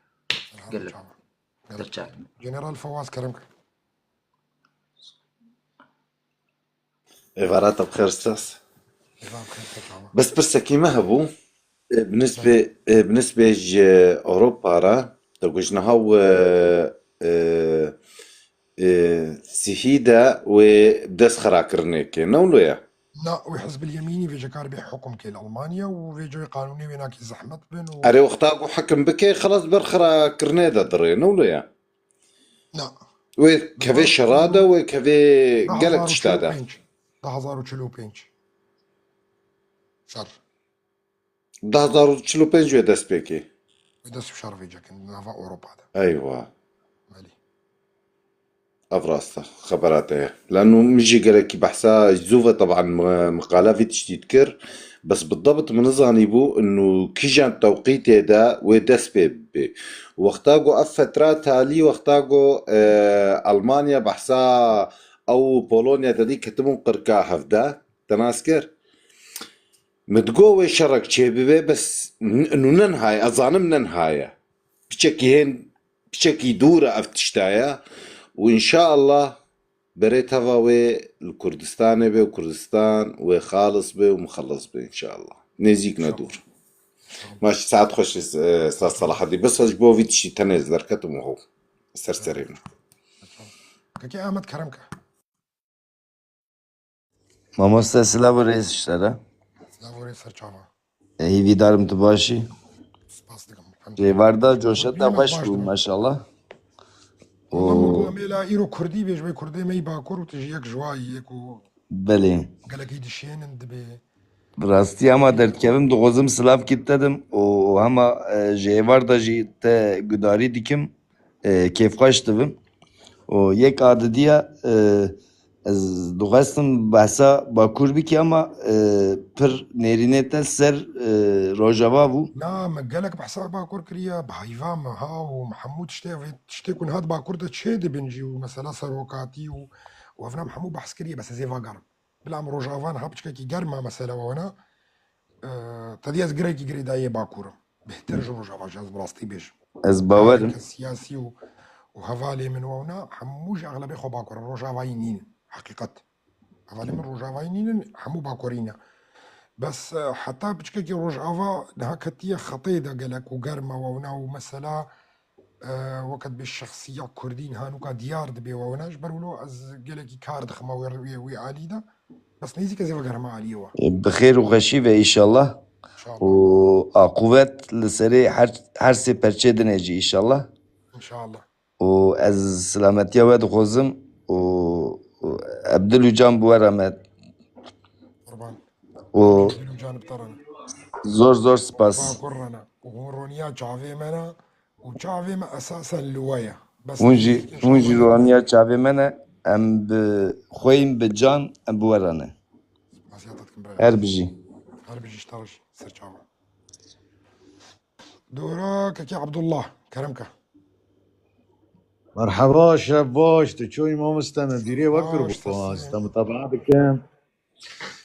Gelek. Gelek. Gelek. General Fawaz kerem kir. Êvara te bi xêr, stas. Êvara bi xêr, spas. Bes pirsekî me hebû. E, bi nisbê, e, bi nisbê ji Ewropa re, te got ji niha we, e, e, sihî de wê dest xirakirinê ke. Ne wilo ye? Na, wê Hizbil Yemînî vêce kar bê hukm kê li Almanya û vêce wê qanûnê wê nakê zehmet bin û Erê wexta ku hekim bike, xelas ber xira kirnê de dirê, ne wilo ye? Na. Wê kevê şera de, wê kevê Du gelek hazar û tişta çil û de. pênc. Du hazar û çil û pênc. Şer. Du hazar û çil û pênc wê dest pê kê. Wê dest bi şer vêce kin nava Ewropa de. Eywa. Belê. Ev rast e, xebera te ye. Lano min jî gelekî behsa zû ve teban mi-, miqala vî tiştî dikir. Bes bidebit min nizanîbû inu kîjan tewqîtê de wê dest pê bibê. Wexta ku ev fetra talî, wexta ku, e, Almanya behsa ew Polonya te dî ketibûn qirka hevde, te nas kir. Min digot wê şerek çêbibe, bes n-, nû nenihaye, ez zanim nenihaye. Piçekî hên, piçekî dûr e ev tişta ye. Û înşaallah berê teva wê li Kurdistanê be û Kurdistan wê xalis be û mixellis be înşaallah. Nêzîk ne dûr. Maş saet xweş, e, Ustaz Selahedî. Bes ez ji bo vî tiştî tenê ez derketim û hew ser serê min. Kekê Ahmet kerem ke. Mamoste, silav û rêz ji te re. Silav û rêz ser çava. Hîvîdarim tu baş î. Spas dikim. Rêvarda coşeta xweş bû, maşallah. Û mêla îro kurdî bê, ji wê kurdê me yî bakur û tu jî yek ji wa yî, yek û Belê. gelekî dişênin dibê. Bi rastî hema derdikevim, dixwazim silavkî te dim û, û hema, e, ji êvar de jî te gudarî dikim, e, kêfxweş dibim. Û yek a didiya, e, ez dixwestim behsa Bakur bikî ama, e, pir nêrînê te ser, e, Rojava bû. Na, me gelek behsa Bakur kiriye, bi heyva me ha û hemû tiştê, vê tiştê ku niha di Bakur de çê dibin jî û mesela serokatî û, û ev nam hemû behs kiriye, bes ez ê vegerim. Bila em Rojava niha piçkekî germ e mesela wana, e, te dî ez girekî girêdayiyê Bakur im. Bêhtir ji Rojava jî ez bi rastî bêjim. Ez bawer im. Herkes siyasî û, û hevalê min wana hemû ji exlebê xwe Bakur in. Rojavayî nînin. Heqîqet. Hevalê min Rojavayî nînin, hemû Bakurî ne. Bes, e, heta piçkekî Rojava niha ketiye xetê de gelek û germ e wana û mesela E, weke dibê şexsiya Kurdî niha nûka diyar dibê we wina. Ji ber wilo ez gelekî kar dixime wê, wê, wê alî de. Bes nêzîk ez ê vegerime aliyê we. Bi xêr û xweşî ve, înşallah. Înşallah. Û aqûbet li serê her, her sê perçê dinê jî, înşallah. Înşallah. Û ez silametiya we dixwazim û, û Ebdil û Can bi we re me. Qurban. Û Gülüm canım tarana. Zor zor spas. Bakur rana. Û hûn roniya çavê me ne. Û çavê me esasen li we ye. Bes Hûn jî, nêzîkê hûn jî şewa ne. Roniya çavê me ne. Em bi xweyîn bi can em bi we re ne. Spasiya te dikim birayê. Her bijî. Her bijî ji te re jî ser çava. Dora kekê Abdullah. Kerem ke. Merheba, şev baş, tu çûyî mamoste, me bîrê we kiribû, ez te mutabaa dikim.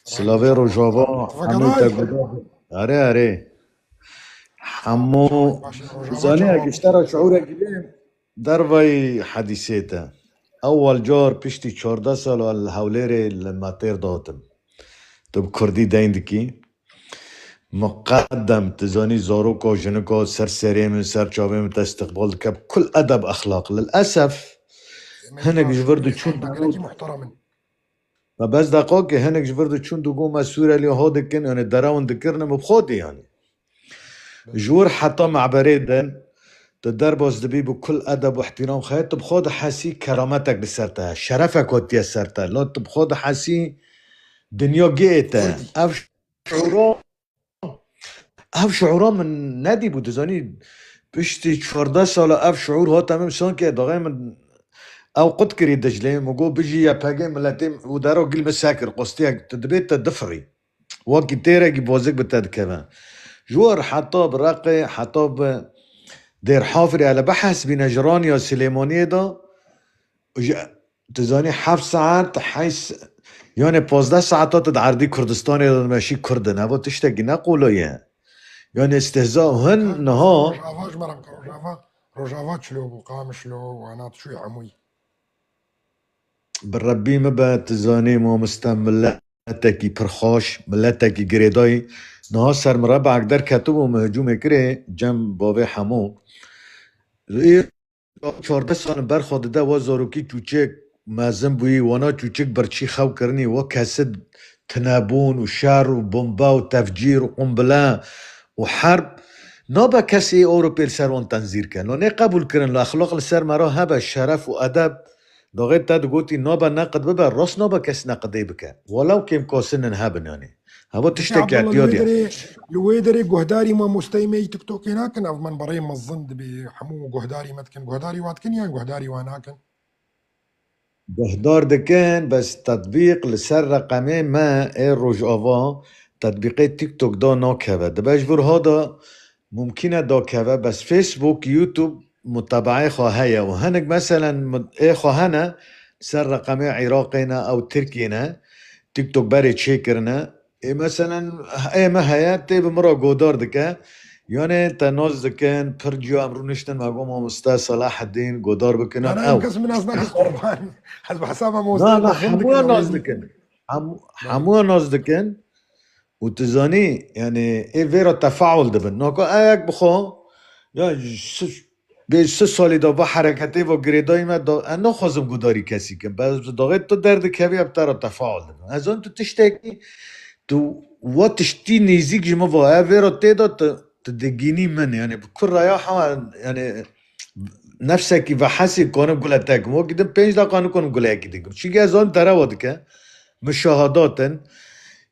Silavê Rojava, hemû te guda. Erê, erê. Hemû zanî, ez ji te re şiûrek bidêm dervayî hedîsê te. Ewel car piştî çardeh sala li Hewlêrê li me têr datim. Tu bi kurdî deyn dikî. Miqedem, tu zanî, zaroka, jinika ser serê min, ser çavê min te istiqbal dike bi kul edeb, exlaq. Lilesef, hinek ji vir diçûn, me bes deqakê, hinek ji vir diçûn digot me Sûrelî ha dikin, yanî derewin dikirine, min bi xwe dî, yanî. Ji wir heta me'berê din, tu derbas dibî bi kul edeb û ihtîram xwe, tu bi xwe dihesî kerametek li ser te, şerefek hatiye ser te, la tu bi xwe dihesî dinya gê te. Ev şiûra, ev şiûra min nedîbû, dizanî, piştî çardeh sala ev şiûr hate min, sankê daxê min ew qut kirî Diclê, min got, "Bijî Y P G, miletê û dero gil min sekir, qostiyek tu dibê te difirî." Wekî têrekî bozik bi te dikeve. Ji wir heta bi Reqê, heta bi Dêrhafirê, hele bihesbîne ji raniya Silêmaniyê de, ji, tu zanî heft saet, heyş, yanê pazdeh saeta tu di erdî Kurdistanê de dimeşî Kurd in. Eva tiştekî ne qolo ye. Yanê istihza û hin niha Rojava ji me re bike, Rojava, Rojava çilo bû, Qamişlo, wana tu çûyî hemûyî. Bi Rebbî min be, tu zanî mamoste, miletekî pir xweş, miletekî girêdayî. Niha ser min rebek derketibû, min hicûmê kirê, cem bavê hemû. Li çardeh sal in berxwe dide, we zarokî çûçik mezin bûyî, wana çûçik birçî xew kirinî, we kesid tinebûn û şer û bomba û tefcîr û qumbile û herb, nabe kesê Ewropê li ser wan tenzîr ke. Lo nê qebûl kirin, lo exlaq li ser me re hebe, şeref û edeb. Doxê te digotî nabe neqid bibe, rast nabe kes neqidê bike. Welew kêmkasinin hebin, yanî. Heva tiştek Abdullah, li wê etiya diye. Derê, li wê derê guhdarî mamosteyê me yî TikTokê nakin, ev min berê mezin dibê hemû guhdarî me dikin. Guhdarî wa dikin yan guhdarî wa nakin? Guhdar dikin, bes tetbîq li ser reqemê me ê Rojava, tetbîqê TikTok da nakeve. Dibe ji vir ha da mumkîn e dakeve, bes Facebook, YouTube mutabaê xwe heye û hinek meselen mut-, ê xwe hene ser reqemê Iraqê ne ew Tirkiyê ne, TikTok berê çêkirine. Ê meselen ê me heye, tê bi min re godar dike. Yanê te nas dikin, pir ciya em rûniştin, me got mamoste Selaheddîn, godar bikin. Na, na, ew kes min nas nakin qurban. Ez bi hesaba mamoste Na, na, hemûyan nas dikin. Hemû-, hemûyan nas dikin. Û tu zanî, yanî, ê vê re tefaul dibin. Naka e yek bi xwe, ya, bê sih salî de va hereketê va girêdayî me da, ez naxwazim gudarî kesî kim. Bes daxê tu derdikevî, em te re tefaul dibin. Ez zanim tu tiştekî, tu wa tiştî nêzîk ji min va, ev vê re tê de tu, tu digînî min. Yanî bi kur raya ha, yanî nefsekî ve hesî konim gule tekim. Wekî din pênc deqa nikonim guleyekî dikim. Çunke ez zanim derewa dike. Muşahadat in.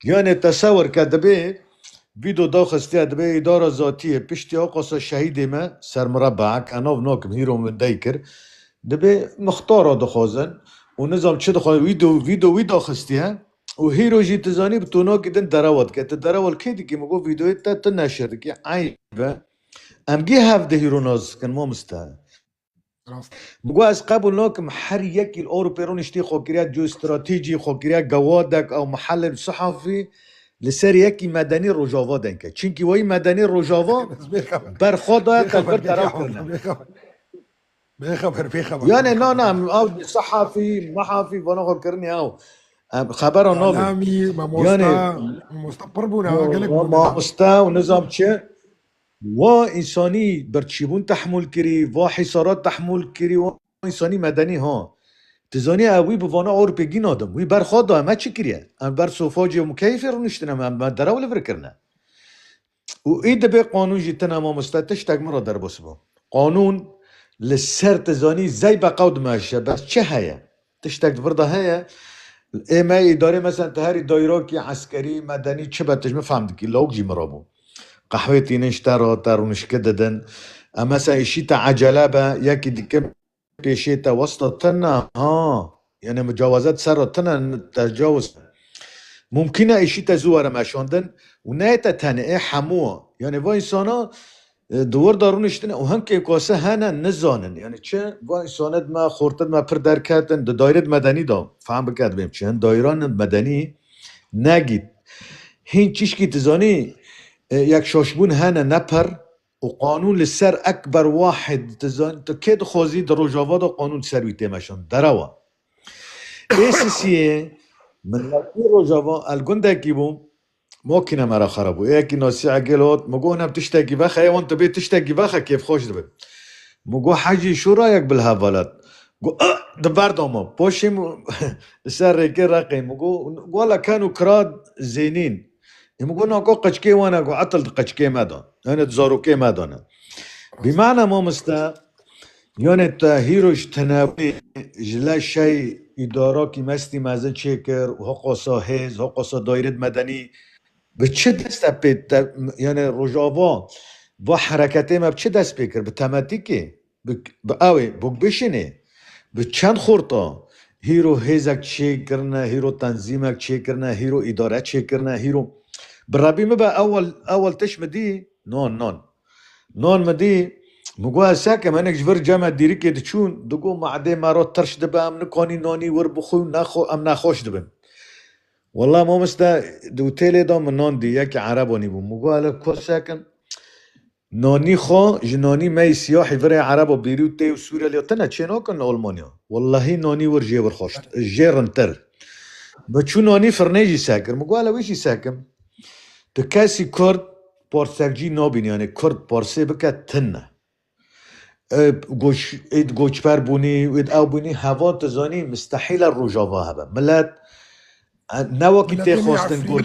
Yanî tesewir ke dibê vîdo daxistiye, dibê îdara zatiyê piştî oqasa şehîdê me ser mirebeek, enav nakim, hîro min dey kir. Dibê mixtara dixwazin û nizam çi dixwazin, vîdo, vîdo wî daxistiye û hîro jî tu zanî bi tonakî din derewa dike. Tu derewa li kê dikî? Min got vîdoyê te tu neşir dikî. Eyb e. Em gî hev di hîro nas dikin, mamoste. Rast. Min got, ez qebûl nakim, her yekî li Ewropê rûniştî xwe kiriye geostratejî, xwe kiriye gewadek ew mihellê sihafî li ser yekî medenî Rojava denk e. Çimkî weyî medenî Rojava Ez bêxeber. Berxwe daye, Bêxeber, tedbir teraw bêxeber, kirine. Bêxeber. Bêxeber, bêxeber. Yanê na, na, em ew sihafî, mihafî, vana xwe kirinê ew. Em xebera nabin. Îlamî, mamosta, Yanê, mamosta pir bûne, ha, gelek bûne. Mamosta û nizam çi? Wa însanî birçîbûn tehmûl kirî, wa hîsarat tehmûl kirî, wa însanî medenî ha. Tu zanî ew wî bi vana Ewropê gî nadim. Wî ber xwe da, me çi kiriye? Em ber sofacê û mukeyfê rûniştine, me, me derew li vir kirine. Û ê dibê qanûn jî tine mamoste tiştek min re derbas bû. Qanûn li ser tu zanî zey beqew dimeşe, bes çi heye? Tiştek di vir de heye. Ê me îdarê, mesela, te herî dayrakî eskerî, medenî çi be, tu ji min fehm dikî, lawik jî min re bû. Qehwê tînin ji te re, te rûnişki didin. Em, mesela, îşî te ecele be, yekî dikim pêşê te westa tine, ha. Yani mucawazet ser re tine, tecawuz. Mumkîn e îşî te zû were meşandin û neyê te tenê, ê hemû. Yani va însana E, di wir de rûniştine û hin kêmkase hene nizanin. Yani çi? Va însane dime, xorte dime pir derketin, di daîre di medenî de, fehm bike dibêm çi. Hin daîran medenî negît. Hîn çişkî tu zanî, e, yek şaşbûn hene, ne per û qanûn li ser ekber wahid, tu zan-, tu kê dixwazî di Rojava de qanûn ser wî tê meşan. Derewa. Ê sisiyê, miletî Rojava, el gundekî bû, Mokîne me re xera bû. Ê yekî nasî egêl hot, min got, "Hûn em tiştekî vexe, ê wan tu bê tiştekî vexe, kêfxweş dibe." Min got, "Hecî şûra yek bilhev velat." Got, "Ah!" Di ber de ma. Poşî min li ser rêkê reqê. Min got, "Wela ken û kira zênîn." Ê min got, "Na, got qeçkê wan e, got etil di qeçkê me de. Yani di zarokê me de ne." Bîmane mamoste, Yanê te hîro ji tenewê, ji leşey îdarakî mestî mezin çêkir û hoqosa hêz, hoqosa daîrê medenî, bi çi dest te pê te, yanê Rojava, va hereketê me bi çi dest pê kir? Bi temetîkê, bi, bi ew ê, bi bişinê, bi çend xorta, hîro hêzek çêkirine, hîro tenzîmek çêkirine, hîro îdare çêkirine, hîro, bi rebî min be ewel, ewel tişt min dî, non, non. Nan min dî, min got, "Ez sekim, hinek ji vir cem e dîrikê diçûn, digot, 'Me'dê me re tirş dibe, em nikanî nanî wir bixwin, nexwe-, em nexweş dibin.'" Wela mamoste, di otêlê de min nan dî, yekî Ereb anî bû. Min got, "Hele ku sekim, nanî xwe ji nanî me yî siyahî virê Ereba bêrî û tê û Sûriyeliya tine çê nakin li Almanya. Wellahî nanî wir jê wir xweş, jê rintir." Min çû nanî firnê jî sekir. Min got, "Hele wê jî sekim." Tu kesî Kurd parsekcî nabînî, yani Kurd parsê bike tune. E, goç-, êd goçber bûnî, êd ew bûnî, heval tu zanî, mistehîl e Rojava hebe. Milet E, ne wekî tê Miletê me xwestin Efrîn. Got.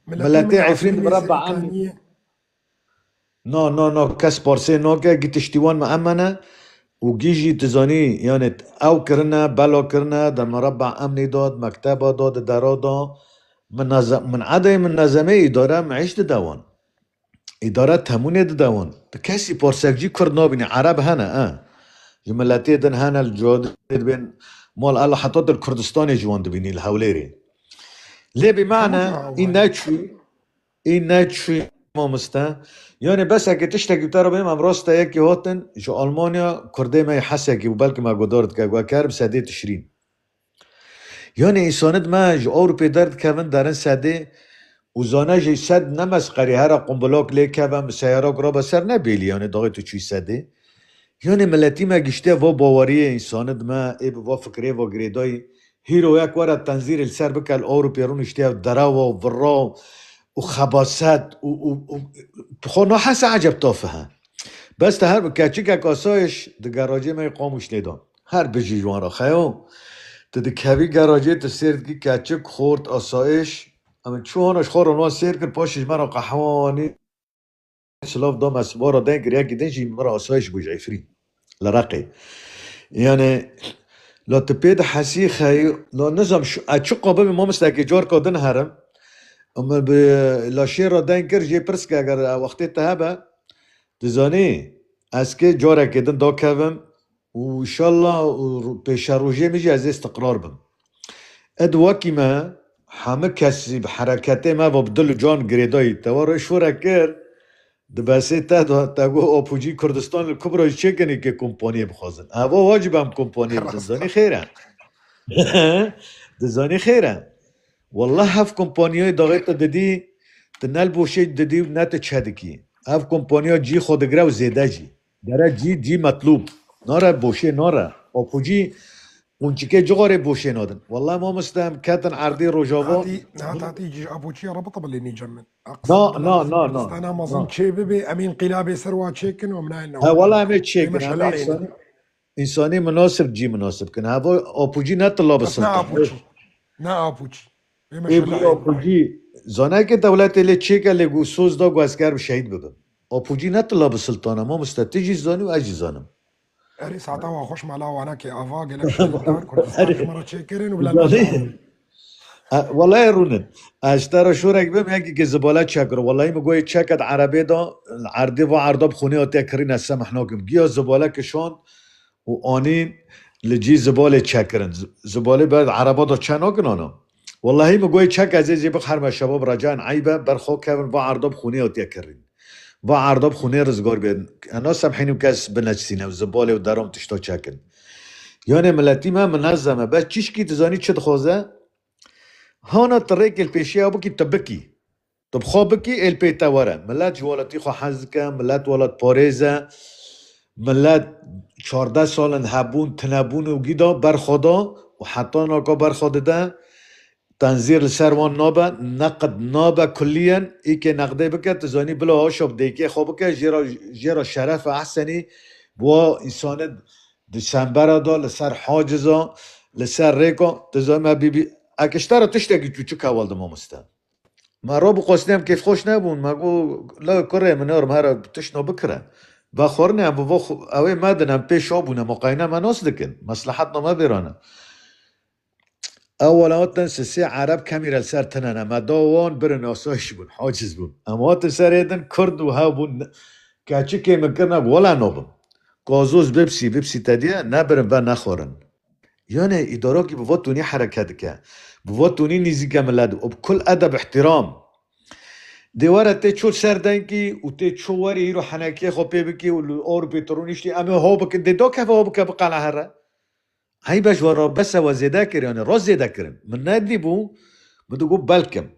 Miletê Miletê me Efrîn Efrîn di mireba em. Kaniyê. No, no, no, kes parsê nake, gî tiştî wan me emene û gî jî tu zanî, yani ew kirine, bela kirine, di mireba emnê de, di mekteba de, di dera de, min naze-, min edê, min nezemê îdare, min îş dide wan. Îdare temûnê dide wan. Tu kesî parsek jî Kurd nabînî, Ereb hene, e. Ji miletê din hene, li cihadê dibên mal, ela heta tu li Kurdistanê ji wan dibînî, li Hewlêrê. Lê bi mane, Hemû cihad î var. Neçû, î neçû mamoste. Yani besekê tiştekî te re bêm, em rasta yekî hatin, ji Almanya Kurdê me yê Hesekî bû, belkî me godar dike, ku kerim sedê Tişrîn. Yani însanit me ji Ewropê derdikevin, derin sedê û zane jî sed ne mesqerî, here qumbilak lê keve, bi seyarak rabe ser ne bêlî, yani daxê tu çûyî sedê. Yani miletî me giştiye va baweriyê, însanit me ê bi va fikrê va girêdayî. Hîro yek were tenzîrê li ser bike li Ewropê rûniştiye derewa û vira û xebaset û, û, û tu xwe nahese eceb tafihe. Bes te her bi keçikek asayîş di geracê me yê Qamişlê de. Her bijî ji wan re xeyo. Tu dikevî geracê, tu sêr dikî keçik, xort, asayîş. Em çû hona ji xwe re wan sêr kir, paşê ji me re qehwe anî. Silav da me, siba re deng kir, yekî din jî min re asayîş bû ji Efrîn. Li Reqê. Yani, la tu pê dihesî xeyî, la nizam şu, e, çi qabil mamoste, yekê carka din herim. Em bi laşê re deng kir, jê pirs kir, eger, e, wextê te hebe, dizanî, ez kê carekê din dakevim, û înşallah û ro-, pêşerojê min jî ez ê istiqrar bim. Ed wekî me, hemî kesî bi hereketê me ve bi dil û can girêdayî. Te wa rê şûre kir, di besê te de, te got, Apûcî Kurdistan li Kubra jî çêkin ê kê kompaniyê bixwazin. Eva wacib em kompaniyê bidin. Rast. Zanî xêr e. Dizanî xêr e. Wallah hev kompaniyayê daxê te didî, tu ne li boşê didî û ne tu çe dikî. Ev kompaniya cî xwe digire û zêde jî. Gere cî, cî metlûb. Nare boşê, nare. Apûcî qunçikê cixarê boşê nadin. Wallah mamoste em ketin erdê Rojava. Hatî, hat, hatî cî Apûçiya re bitebilînî cem min. Na, na, na, na, Kurdistana mezin na. Çê bibe, em înqilabê ser wa çêkin û em nayên. He, wallah em ê çêkin. Em ê însanî, însanî minasib cî minasib kin. Heva Apûcî ne tila bisiltan. Ne Apûçî. Ne Apûçî. Ê, bi Apûcî, zanekê dewletê lê çêke lê ku soz da ku esker bi şehîd bibin. Apûcî ne tila bi siltana, mamoste, tu jî zanî û ez jî zanim. Erê, saeta wa xweş mala wana ke ava gelek şehîdar Kurdistan ji me re çêkirin û bila Zanî. E, welehê rûnin. Ez ji te re şûrek bim, yekî ke zibale çekiro. Welehî min goyê çeket erebê da, erdê va erda bi xûnê hatiye kirîn, ez semeh nakim. Giya zibale kişand, û anîn li cî zibalê çekirin. Z-, zibalê ber ereba de çe nakin ana. Wellahî min goyê çek ez ê zê bixerme şebab recaen eyb e, ber xwe kevin va erda bi xûnê hatiye kirin. Va erda bi xûnê rizgar bên. Ena semhîn û kes bineçsîne û zibalê û deram tişta çekin. Yanê miletî me minezem e. Bes çişkî dizanî çi dixwaze? Hana tu rêkê li pêşiya bikî, tu bikî. Tu bi xwe bikî, ê li pê te were. Milet ji welatî xwe hez dike, milet welatparêz e. Milet çardeh sal in hebûn, tunebûn û gî da ber xwe da û heta naka ber xwe dide. Tenzîr li ser wan nabe, neqd nabe kulliyen. Îkê neqdê bike, tu zanî bila haşa bi dêkê xwe bike, jê re, jê re şeref e, ehsenî. Bi wa însanê di sembera da, li ser haciza, li ser rêka, tu zanî me bî, bî, eke ji te re tiştekî çûçik heval di mamoste. Me rabû xwestî em kêfxweş nebûn. Me got, "La kurê min, êrim here tiştna bikire." Vexwarinê em bi vo xwe-, ew ê me din, em pê şa bûne, me qayne me nas dikin. Meslehetna me vêrane. Ew wela hatin sisê Ereb kemî re li ser tinene. Me da wan birin, asayiş bûn, haciz bûn. Em hatin serê din Kurd û hev bûn. Keçikê min kirine, wela nabim. Gazoz bipsî, bipsî te diye, nebirin ve nexwarin. Yani îdarakî bi va tonî hereket dike. Bi va tonî nîzîke milet û bi kul edeb ihtiram. Dê were tê çol ser denkî û tê ço werî hîro henekiyê xwe pê bikî û li Ewropê tu rûniştî, em ê ho bikin, dê do keve ho bike biqele here. Heybe ji we re bes e we zêde kir, yani rast zêde kirin. Min nedîbû, min digot belkim.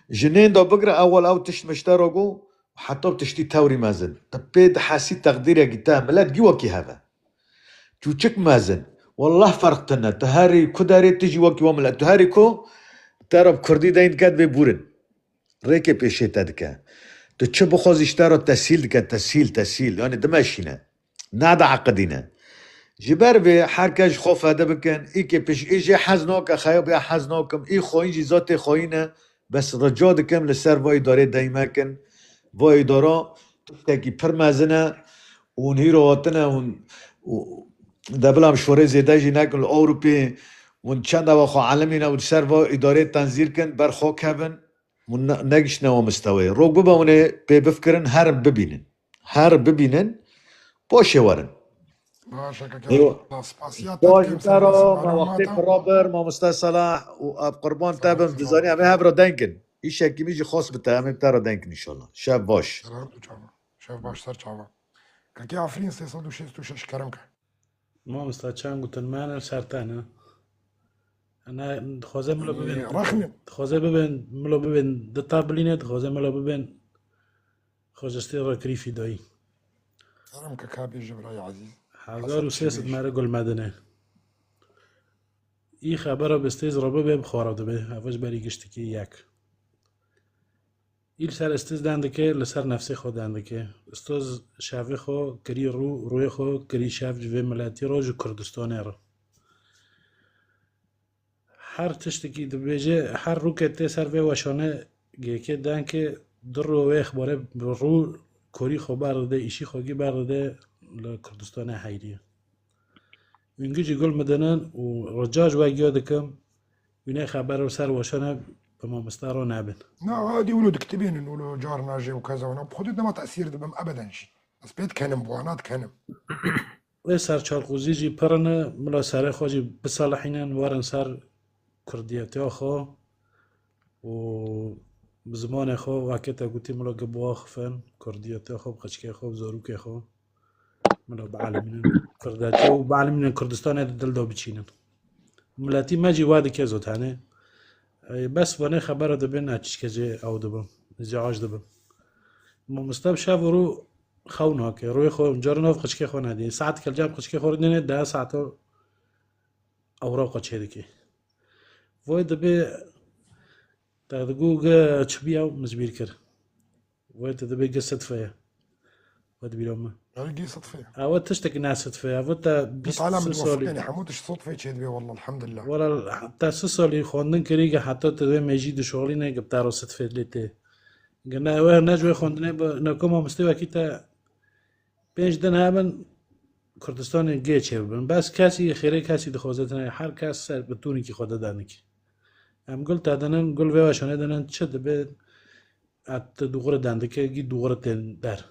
Ji nênda bigire ewel ew tişt min ji te re got, heta bi tiştî tewrî mezin. Tu pê dihesî teqdîrekî te, milet gî wekî heve. Çûçik mezin. Wallah ferq tune. Tu herî ku derê tu jî wekî we milet. Tu herî ku te re bi kurdî deyn dike divê bûrin. Rêkê pêşê te dike. Tu çi bixwazî ji te re tesîl dike, tesîl, tesîl. Yani dimeşîne. Nediheqidîne. Ji ber vê her kes ji xwe fede bikin, î ke pişt, î jê hez nake, xeyab ya hez nakim, î xwayîn jî zatê xwayîn e, bes rica dikim li ser va îdarê deng mekin. Va îdara tiştekî pir mezin e û hîro hatine hûn û de bila mişorê zêde jî nekin li Ewropê hûn çenda ve xwe elimîne û li ser va îdarê tenzîr kin, ber xwe kevin. Hûn ne-, negiştine o misteweyê. Rok bibe hûn ê pê bifkirin, herin bibînin. Her bibînin, paşê werin. Baş e keke, Eywa. Spasiya te Baş dikim, bi te re, servasê me wextê malûmata. Pira bir, mamoste Salah û ev qurban te bim, dizanî em ê hev re deng kin. Îşekî min jî xas bi te, em ê bi te re deng kin înşallah. Şev baş. Ser her du çava. Şev baş, ser çava. Keke Afrîn sê sed û şêst û şeş kerem ke. Mamosta çend gotin me ne ser te ne. Ene dixwaze milo bibên. Rexmî. Dixwaze bibên, milo bibên di ta bilîne, dixwaze milo bibên xwecistê re kirî fîdayî. Kerem ke ka bêje birayê ezîz. Hezar û sê sed mere gul medine. Î xebera bi stêz re bibe bi xwe re dibe. Ev ji berî giştikî yek. Î li ser istiz deng dike, li ser nefsê xwe deng dike. Istoz şevê xwe kirî rû, rûyê xwe kirî şev ji vê miletî re, ji Kurdistanê re. Her tiştekî dibêje, her rûke tê ser vê weşane gêkê deng ke, du rû wê xebare bi rû korî xwe berdide, îşî xwe gî berdide li Kurdistanê heyriye. Wîngî jî gul midinin û rica ji we giya dikim, wînê xeber û ser weşane bi mamosta re nebin. Na, adî wilo diktibênin, wilo carna jê û keza wana. Bi xwedê dema tesîr dibim ebeden jî. Ez pê dikenim, bi wana dikenim. Wê serçalqûzî jî pirine, mila serê xwe jî bisalihînin, werin ser kurdiyetiya xwe û bi zimanê xwe, wekê te gotî, mila gi biaxifin, kurdiyetiya xwe, bi qiçkê xwe, bi zarokê xwe. Mila bielmînin kurdetî û bielmînin Kurdistanê di dil de biçînin. Miletî me jî we dike zot hene. Ey, bes vanê xebera dibin, ez çişke jê ew dibim, jê aş dibim. Mamoste bi şev û rû xew nake. Rûyê xwe, carin ev qiçkê xwe nedî. Saet kel cem qiçkê xwe dîne, deh saeto ewra xwe çê dike. Vay dibe, te digo ge çi bîya min ji bîr kir. Wê te dibê gi sidfe ye. Wê dibîra min. Ew gi sidfe ye. Ew tiştek ne sidfe ye. Ew te bîst Teala min sê salî. Wefik, yani hemû tişt sidfe çêdibê, wallah, elhamdülillah. Wala te sê salî xwendin kirî, gi heta te dibê mêjî dişolîne, gi bi te re sidfe lê tê. Gi ne, ew ne ji wê xwendinê bi, ne ku mamostê wekî te pênc din hebin, Kurdistanê gê çêbibin. Bes kesî xêrê kesî dixwaze tine, her kes ser bi tûnekî xwe de denik. Em gul te dinin, gul vê weşanê dinin, çi dibe, et tu dûxure dendike, gî dûxure tên der.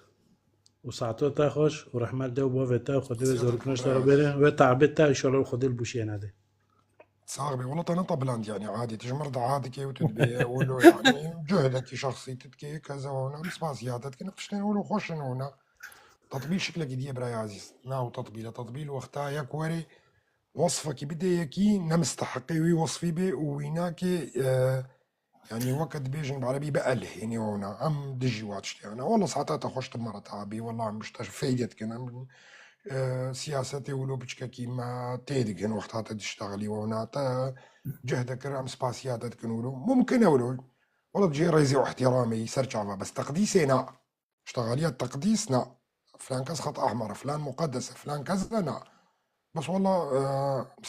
Û saeto te xweş û rehmet de û bavê te û Xwedê wê zaroknaş te re bêre, wê te'bê te, înşallah Xwedê li bûşiyê nede. Sax be, wala te ne tabiland yani, adî, tu ji mir de adike û tu dibê, wilo yani, cuhdekî şexsî tu dikê, keza wana, em spasiya te dikin, tiştên wilo xweş in wana. Tatbîl şiklekî diye birayê ezîz. Na û tatbîl e, tatbîl wexta yek werê, Wesfekî bidê yekî ne misteheqê wî wesfî bê û wî nake, e, yanî weke dibêjin bi erebî bielhênî wana. Em dijî wa tiştê hene. Wela saeta te xweş, tu me re tabî. Wela em ji te feydê dikin. Em, e, siyasetê wilo piçkekî me tê digin wexta te diştexilî wana. Te cihde kir, em spasiya te dikin wilo. Mumkin e wilo. Wela cihê rêzê û ihtiramê yî ser çava, bes teqdîsê na. Îşte xaliya teqdîs na. Filan kes xet ehmer e, filan muqeddes e, filan kes de na. Bes wela, e,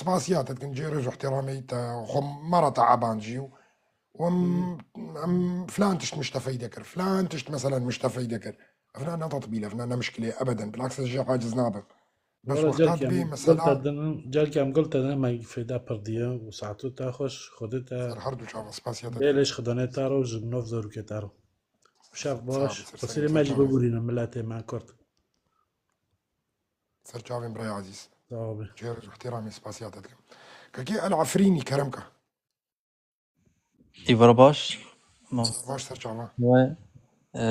spasiya te dikin, cihê rêz û ihtiramê te, xwe me re te eban jî û em, em filan tişt min ji te feyde kir, filan tişt meselen min ji te feyde kir. Ev ne, ne tatbîl, ev ne, ne mişkilê, ebeden. Bilaks ez jê aciz nabim. Bes wela wexta dibê mesela. Carkî em gul te dinin, me feyda pir diye û saeto te xweş, Xwedê te. Ser her du çava, spasiya te. Bê lêş xidanê te re û ji nav zarokê te re. Şev baş. Qisirê me jî bibûrînin miletê me kurd. Ser çavên birayê ezîz. Sağ ol. Cihê rêz û ihtiramê spasiya te dikim. Kekê El Efrînî, kerem ke. Îvar baş. Baş ser çava. We, e,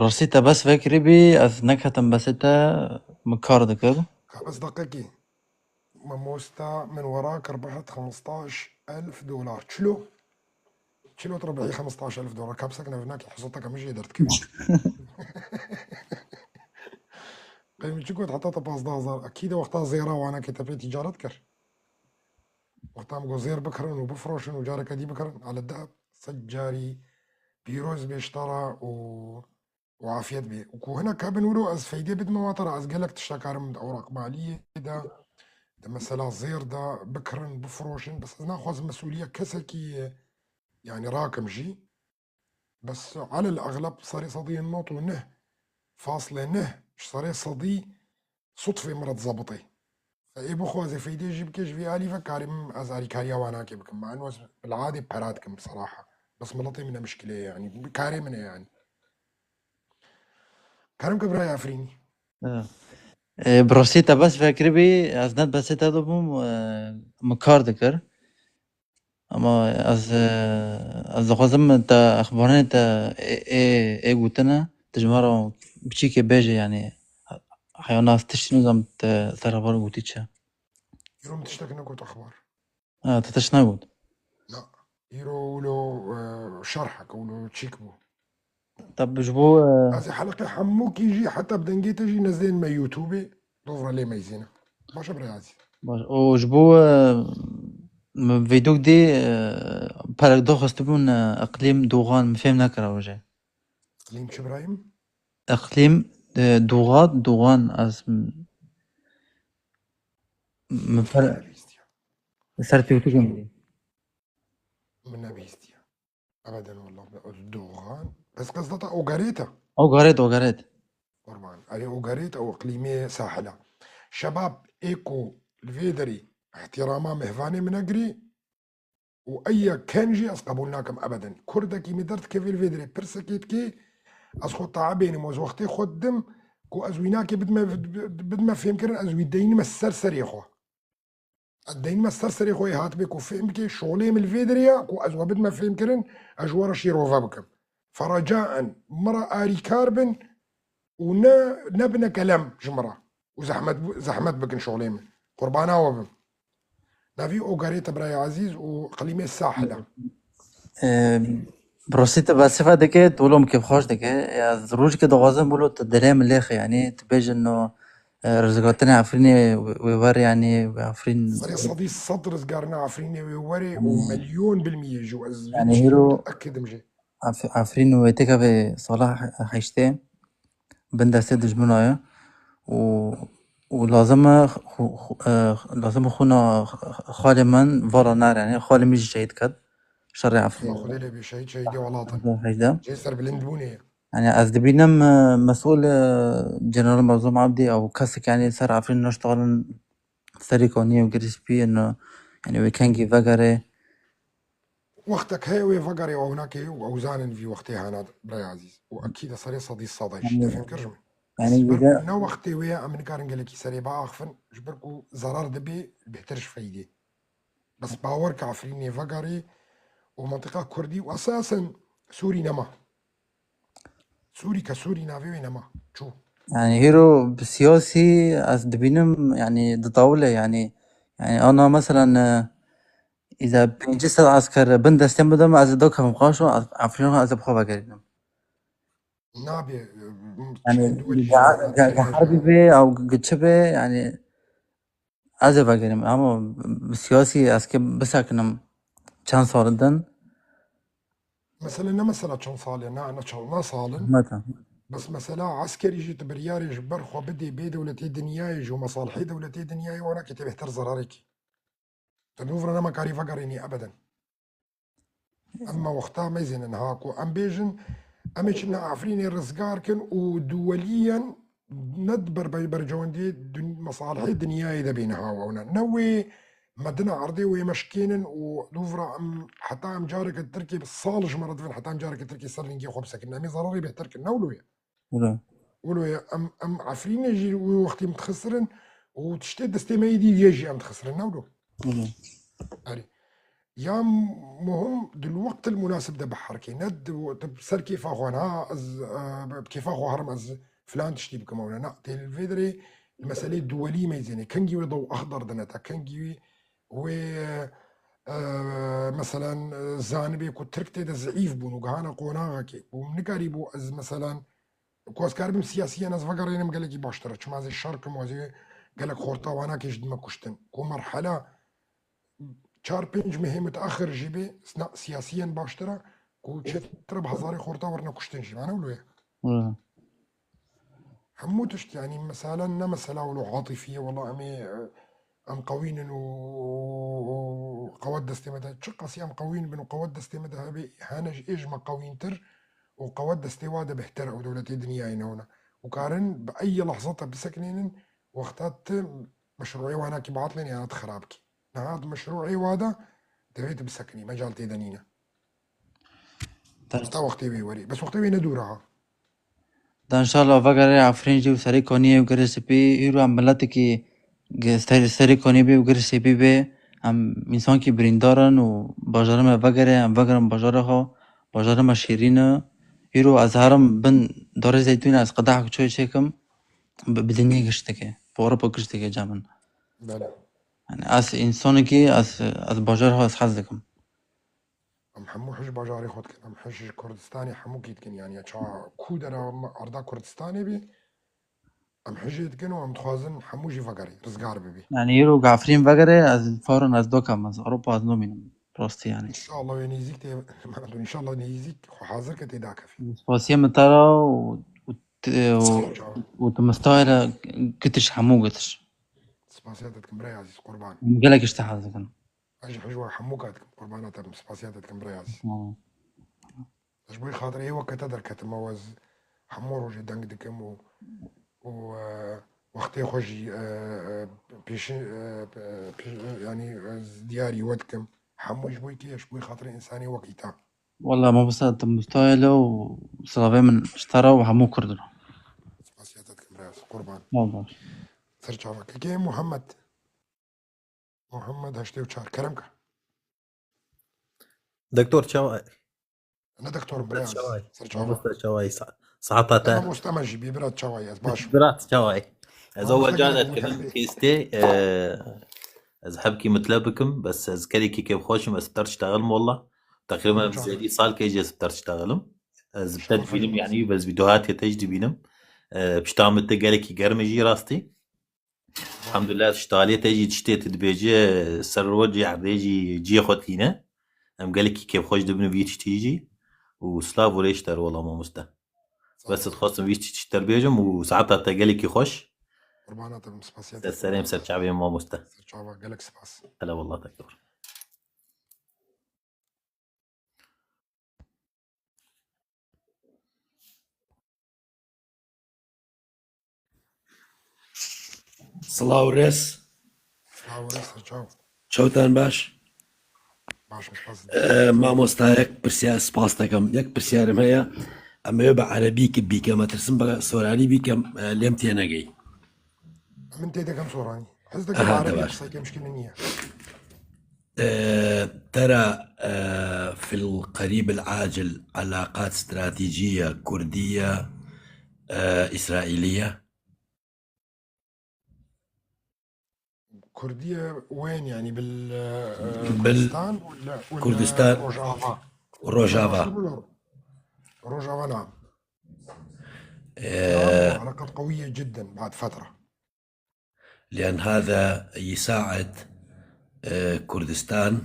rastî te bes vekirî bî, ez neketim besê te, min kar dikir. Ka bes deqekî. Mamosta min wera kir bihet xemstaş elf dolar. Çilo? Çilo tu re bihî xemstaş elf dolar. Kapsek nevnakî hesateke min jê derdikevî. Qey min çi got heta te pazdeh hezar. Ekî de wexta zêra wana ke te pê ticaret kir. Wexta min got zêr bikirin û bifroşin û careke dî bikirin. Ala de sed carî pîroz bê ji te re û û afiyet bê. Û ku hinek hebin wilo ez feydê bidime wate re, ez gelek tişta karim di ewraq maliyê de, Di mesela zêr de bikirin, bifiroşin, bes ez naxwazim mesûliya kesekî, yanî rakim jî. Bes alel exleb serê sedî nod û neh faslê neh ji serê sedî sutfê min re dizebitê. Ê bixwazê feydê jî bike, ji vî alî ve karê min ez alîkariya wanakê bikim. Ma eno ez bil'adê pera dikim seraha. Bes miletê min e mişkilê ye, yanî bi karê min e yanî. Kerem ke birayê Efrînî. E, bi rastî te behs vekiribî, ez ne behsê te dibûm, e, min kar dikir. Ama ez, e, ez dixwazim te exbaranê te ê, ê, ê gotine, tu ji me re biçîkê bêje, yanî, heya nas tiştî nizam te ser exbar gotî çi? Îro min tiştek negot exbar. Ha, tu tişt negot? Na. Îro wilo, e, şerhek, wilo çîk bû. Tab ji bo, e, Ez ê heleqê hemûkî jî heta bi dengê te jî nezdên me YouTubeê, dov re lê meyzîne. Baş e birayê ezîz. Baş. Û ji bo, e, min vîdok dî, e, perek doxistibûn, e, iqlîm, doxan, min fêm nekira wije. Iqlîm çi birayê min? Iqlîm, e, doxat, doxan, ez m-, min per-, Nebihîstiye. Ser TikTokê min dî. Min nebihîstiye. Ebeden wallah, bi-, doxan. Bes qesda te ogarêt e? Ogarêt, ogarêt. Qurban. Erê ogarêt ew iqlîmê sahil e. Şebab ê ku li vê derê îhtîrama mehvanê min negirî û eya ken jî ez qebûl nakim ebeden. Kurdekî min derdikeve li vê derê pirsekê dikê, ez xwe tae bênim, ez wextê xwe didim ku ez wî nakê bidime, bidime fêmkirin, ez wî deynime ser serê xwe. Ez deynime ser serê xwe yê hatibê ku fêm bike, şolê min li vê derê ya ku ez we bidime fêmkirin, ez ji we re şîrove bikim. Ferecaen, min re arîkar bin û ne, nebine kelem ji min re. Û zehmet, zehmet bikin şolê min. Qurbana we bim. Navî ogarê te birayê ezîz û iqlîmê sahil e. Em, bi rastî te belsefe dike, tu wilo min kêfxweş dike. Ez rojekê dixwazim wilo tu dilê min lêxe, yanî tu bêjin no, e, rizgartina Efrînê wê, wê wer, yanî wê Efrîn Serê sedî sed rizgarina Efrînê wê werê û Hmm. milyon bilmiyê jû ez Yanî hîro mut'ekidim jî. Af-, Efrîn wê têke vê sala he-, heştê bin destê dijmina ye û, û lazim e xu-, xu-, e, lazim e xwîna xalê min vala nere, yanî xalê min jî şehîd ket şerê Efrînê. Xwedê lê bê şehîd, şehîdê welat in. Hejde. Cê serbilindbûnê ye. Yanî ez dibînim, e, mesûl, e, General Mazlûm Abdî ew kesek yanî ser Efrîn niştexilin serî kanî û girîspî, yanî wê kengî vegere. Wextek heye wê vegerê ew nake û ew zanin vî wextê hana birayê ezîz. Û ekîd e serê sedî sed e jî. Yanî, te fêm kir ji min? Yanî, ji ber ku ne wextê wê ye em nikarin gelekî serê biaxifin, ji ber ku zerar dibe bêhtir ji feydê. Bes bawer ke Efrînê vegerê û mentiqa Kurdî û esasen Sûrî nema. Sûrî ke Sûrî navê wê nema. Çû. Yanî hîro bi siyasî ez dibînim, yanî ditawile, yanî, yanî ana meselan, e, îza pêncî sed esker bin destê min bidim, ez ê dakevim qaşo, ez, Efrînê ez ê bi xwe vegerînim. Nabê, e, Yanî, çend welî ge-, jî ge-, ge-, herbî bê, ew ge-, çi bê, yanî, ez ê vegerim, ama bi siyasî ez kê bisekinim çend sal din. Mesele ne mesela çend sal e, ne, ne çend, ne sal in. Hikmet e. Bes mesela eskerî jî tu biryarê ji ber xwe bidê bê dewletê dinyayê jî û mesalihê dewletê dinyayê wana kê tê bêhtir zerarê kî. Te dûv re nema karî vegerênî ebeden. Emma wexta meyzêne niha ku em bêjin, em ê çin Efrînê rizgar kin û duweliyen ne di ber-, ber-, bercewendiyê dun-, mesalihê dinyayê de bê niha wana. Ne wê me dina erdê wê me şikênin û dûv re em heta em careke Tirkiyê bi sal ji me re divin heta em careke Tirkiyê ser lingê xwe bisekinin. Em ê zerarê bêhtir kin. Ne wilo ye? Wilo. Wilo ye, em, em Efrînê jî wî wextî em dixisirin û tiştê destê me yê dî yê jî em dixisirin, ne wilo? Wilo. Erê. Ya muhim dil wextil munasib de biherkê. Ne di, tu ser kêfa xwe, ha, ez, e, bi kêfa xwe herim ez filan tiştî bikim, ew ne. Na, tê li vê derê li meselê duwelî meyzênê. Kengî wê dew exdar dine te, kengî wê, e, meselen, e, zanibê ku Tirk tê de zeîf bûn û gihane qonaxekê. Û nikarî bû ez, meselen, Ku ez karibim siyasiyen ez vegerînim gelekî baştir e. Çima ez ê şer kim, ez ê gelek xorta wanakê ji dime kuştin. Ku merhela çar pênc mehê mutaaxir jî bê, sna-, siyasiyen baştir e. Ku çêtir e bi hezarê xorta werine kuştin jî. Mane wilo ye. Hı. Hemû tişt, yanî, meselen ne mesela wilo atifî ye, wela em ê, e, em qewîn in û, û qewet destê me de, çi qasî em qewîn bin û qewet destê me de hebe, hene ji ê ji me qewîntir û qewet destê wa de bihter ew dewletê dinyayê ne hona. Û karin bi eyî lehzeta bisekinênin, wexta ti meşrûê wana kî biatlên yana ti xirab kî. Niha di meşrûê wa de divê tu bisekinî, mecal tê de nîne. Te- Wexta wextê wê werî. Bes wextê wê ne dûr e ha. Da inşallah vegere Efrîn jî û serê koniyê û gerê spî, îro em miletekî ge-, ser-, serê koniyê bê û gerê spî bê, em însankî birîndar in û bajarê me vegere, em vegerin bajarê xwe, bajarê me şêrîn e. Îro ez herim bin darê zeytûnê ez qedehek çayê çêkim, bi, bi dinyê giş dike, bi Ewropa giş dike cem min. Belê. Yani ez însanekî, ez, ez bajarê xwe ez hez dikim. Em hemû hij bajarê xwe dikin. Em hij ji Kurdistanê hemû kî dikin. Yani ya ça ku dera me arda Kurdistanê bî, em hijê dikin û em dixwazin hemû jî vegerî, rizgar bibî. Yani îro Efrîn vegere, ez farin ez dokem, ez Ewropa ez nomînim. Rastî yani. İnşallah wê nêzîk tê, inşallah nêzîk xwe hazir ke tê dakevî. Spasiye min te re û, û, û, Sağ ol canım. Û tu mistahê re gitiş hemû gitiş. Spasiya te dikim birayê ezîz, qurban. Gelek işte hez dikin. Ez jî hijwa hemûka dikim, qurbana te bim, spasiya te dikim birayê ezîz. Sağ ol. Ez ji bo xatirê weke te derketim, ew ez hemû rojê deng dikim û, û, e, wextê xwe jî, e, e, pêşin, e, e, pêş-, e, yanî ez diyarî we dikim. Hemû ji bo kê? Ji bo xatirê însanê wekî te. Wala mamosta, tu mistahê le û silavê min ji te re û hemû Kurdan. Spasiya te dikim birayê ezîz, qurban. Sağ ol, baş. Ser çava. Kekê Muhammed. Muhammed heştê û çar. Kerem ke. Doktor çawa? Ne doktor, birayê. Çawa? Ser çava. Mamosta çawa? Sa-, saeta te. Mamosta me jî bî, bira çawa ez baş. Bira çawa? Ez Mamosta awal car gelek et kirim muhebbi. Kêstê, e, ez hebkî mitle bikim, bes ez gelekî kêfxweş im, ez bi te re diştexelim walla. Teqrîben Çok zêdî sal kê jî ez bi te re diştexelim. Ez bi te dibînim, yani, ez vîdeoyatê te jî dibînim. E, pişta min te gelekî germ e jî rastî. Elhamdulillah, ji taliyê te jî tiştê tu dibêje, ser rojê erdê jî cihê xwe tîne. Em gelekî kêfxweş dibin vî tiştî jî. Û silav û rêş te re wela mamoste. Bes dixwestim vî tiştî te re bêjim û saeta te gelekî xweş. Qurbana te bim, spasiya te. Ser serê min, ser çavê min mamoste. Ser çava, gelek spas. Hele wallah doktor. Silav û rêz. Silav û rêz, ser çav. Çewtan baş. Baş, spas. E, mamosta, yek pirsiyar, spas dikim. Yek pirsiyarê min heye. Em ê bi erebî ki bîke, me tirsim bi soranî bîkem, e, lêm tênegey. Min tê dekem soranî. Hez dekem Aha, erebî, devam. Qiseyke muşkile niye. Ee, ترى، آه، في القريب العاجل علاقات استراتيجية كردية، آه، إسرائيلية؟ Kurdiye wên, yani bil, e, Bil Kurdistan wala, wala Kurdistan. Rojava? Rojava. Rojava, نعم. Ee, علاقات قوية جدا بعد فترة. لأن هذا يساعد، آه، كردستان،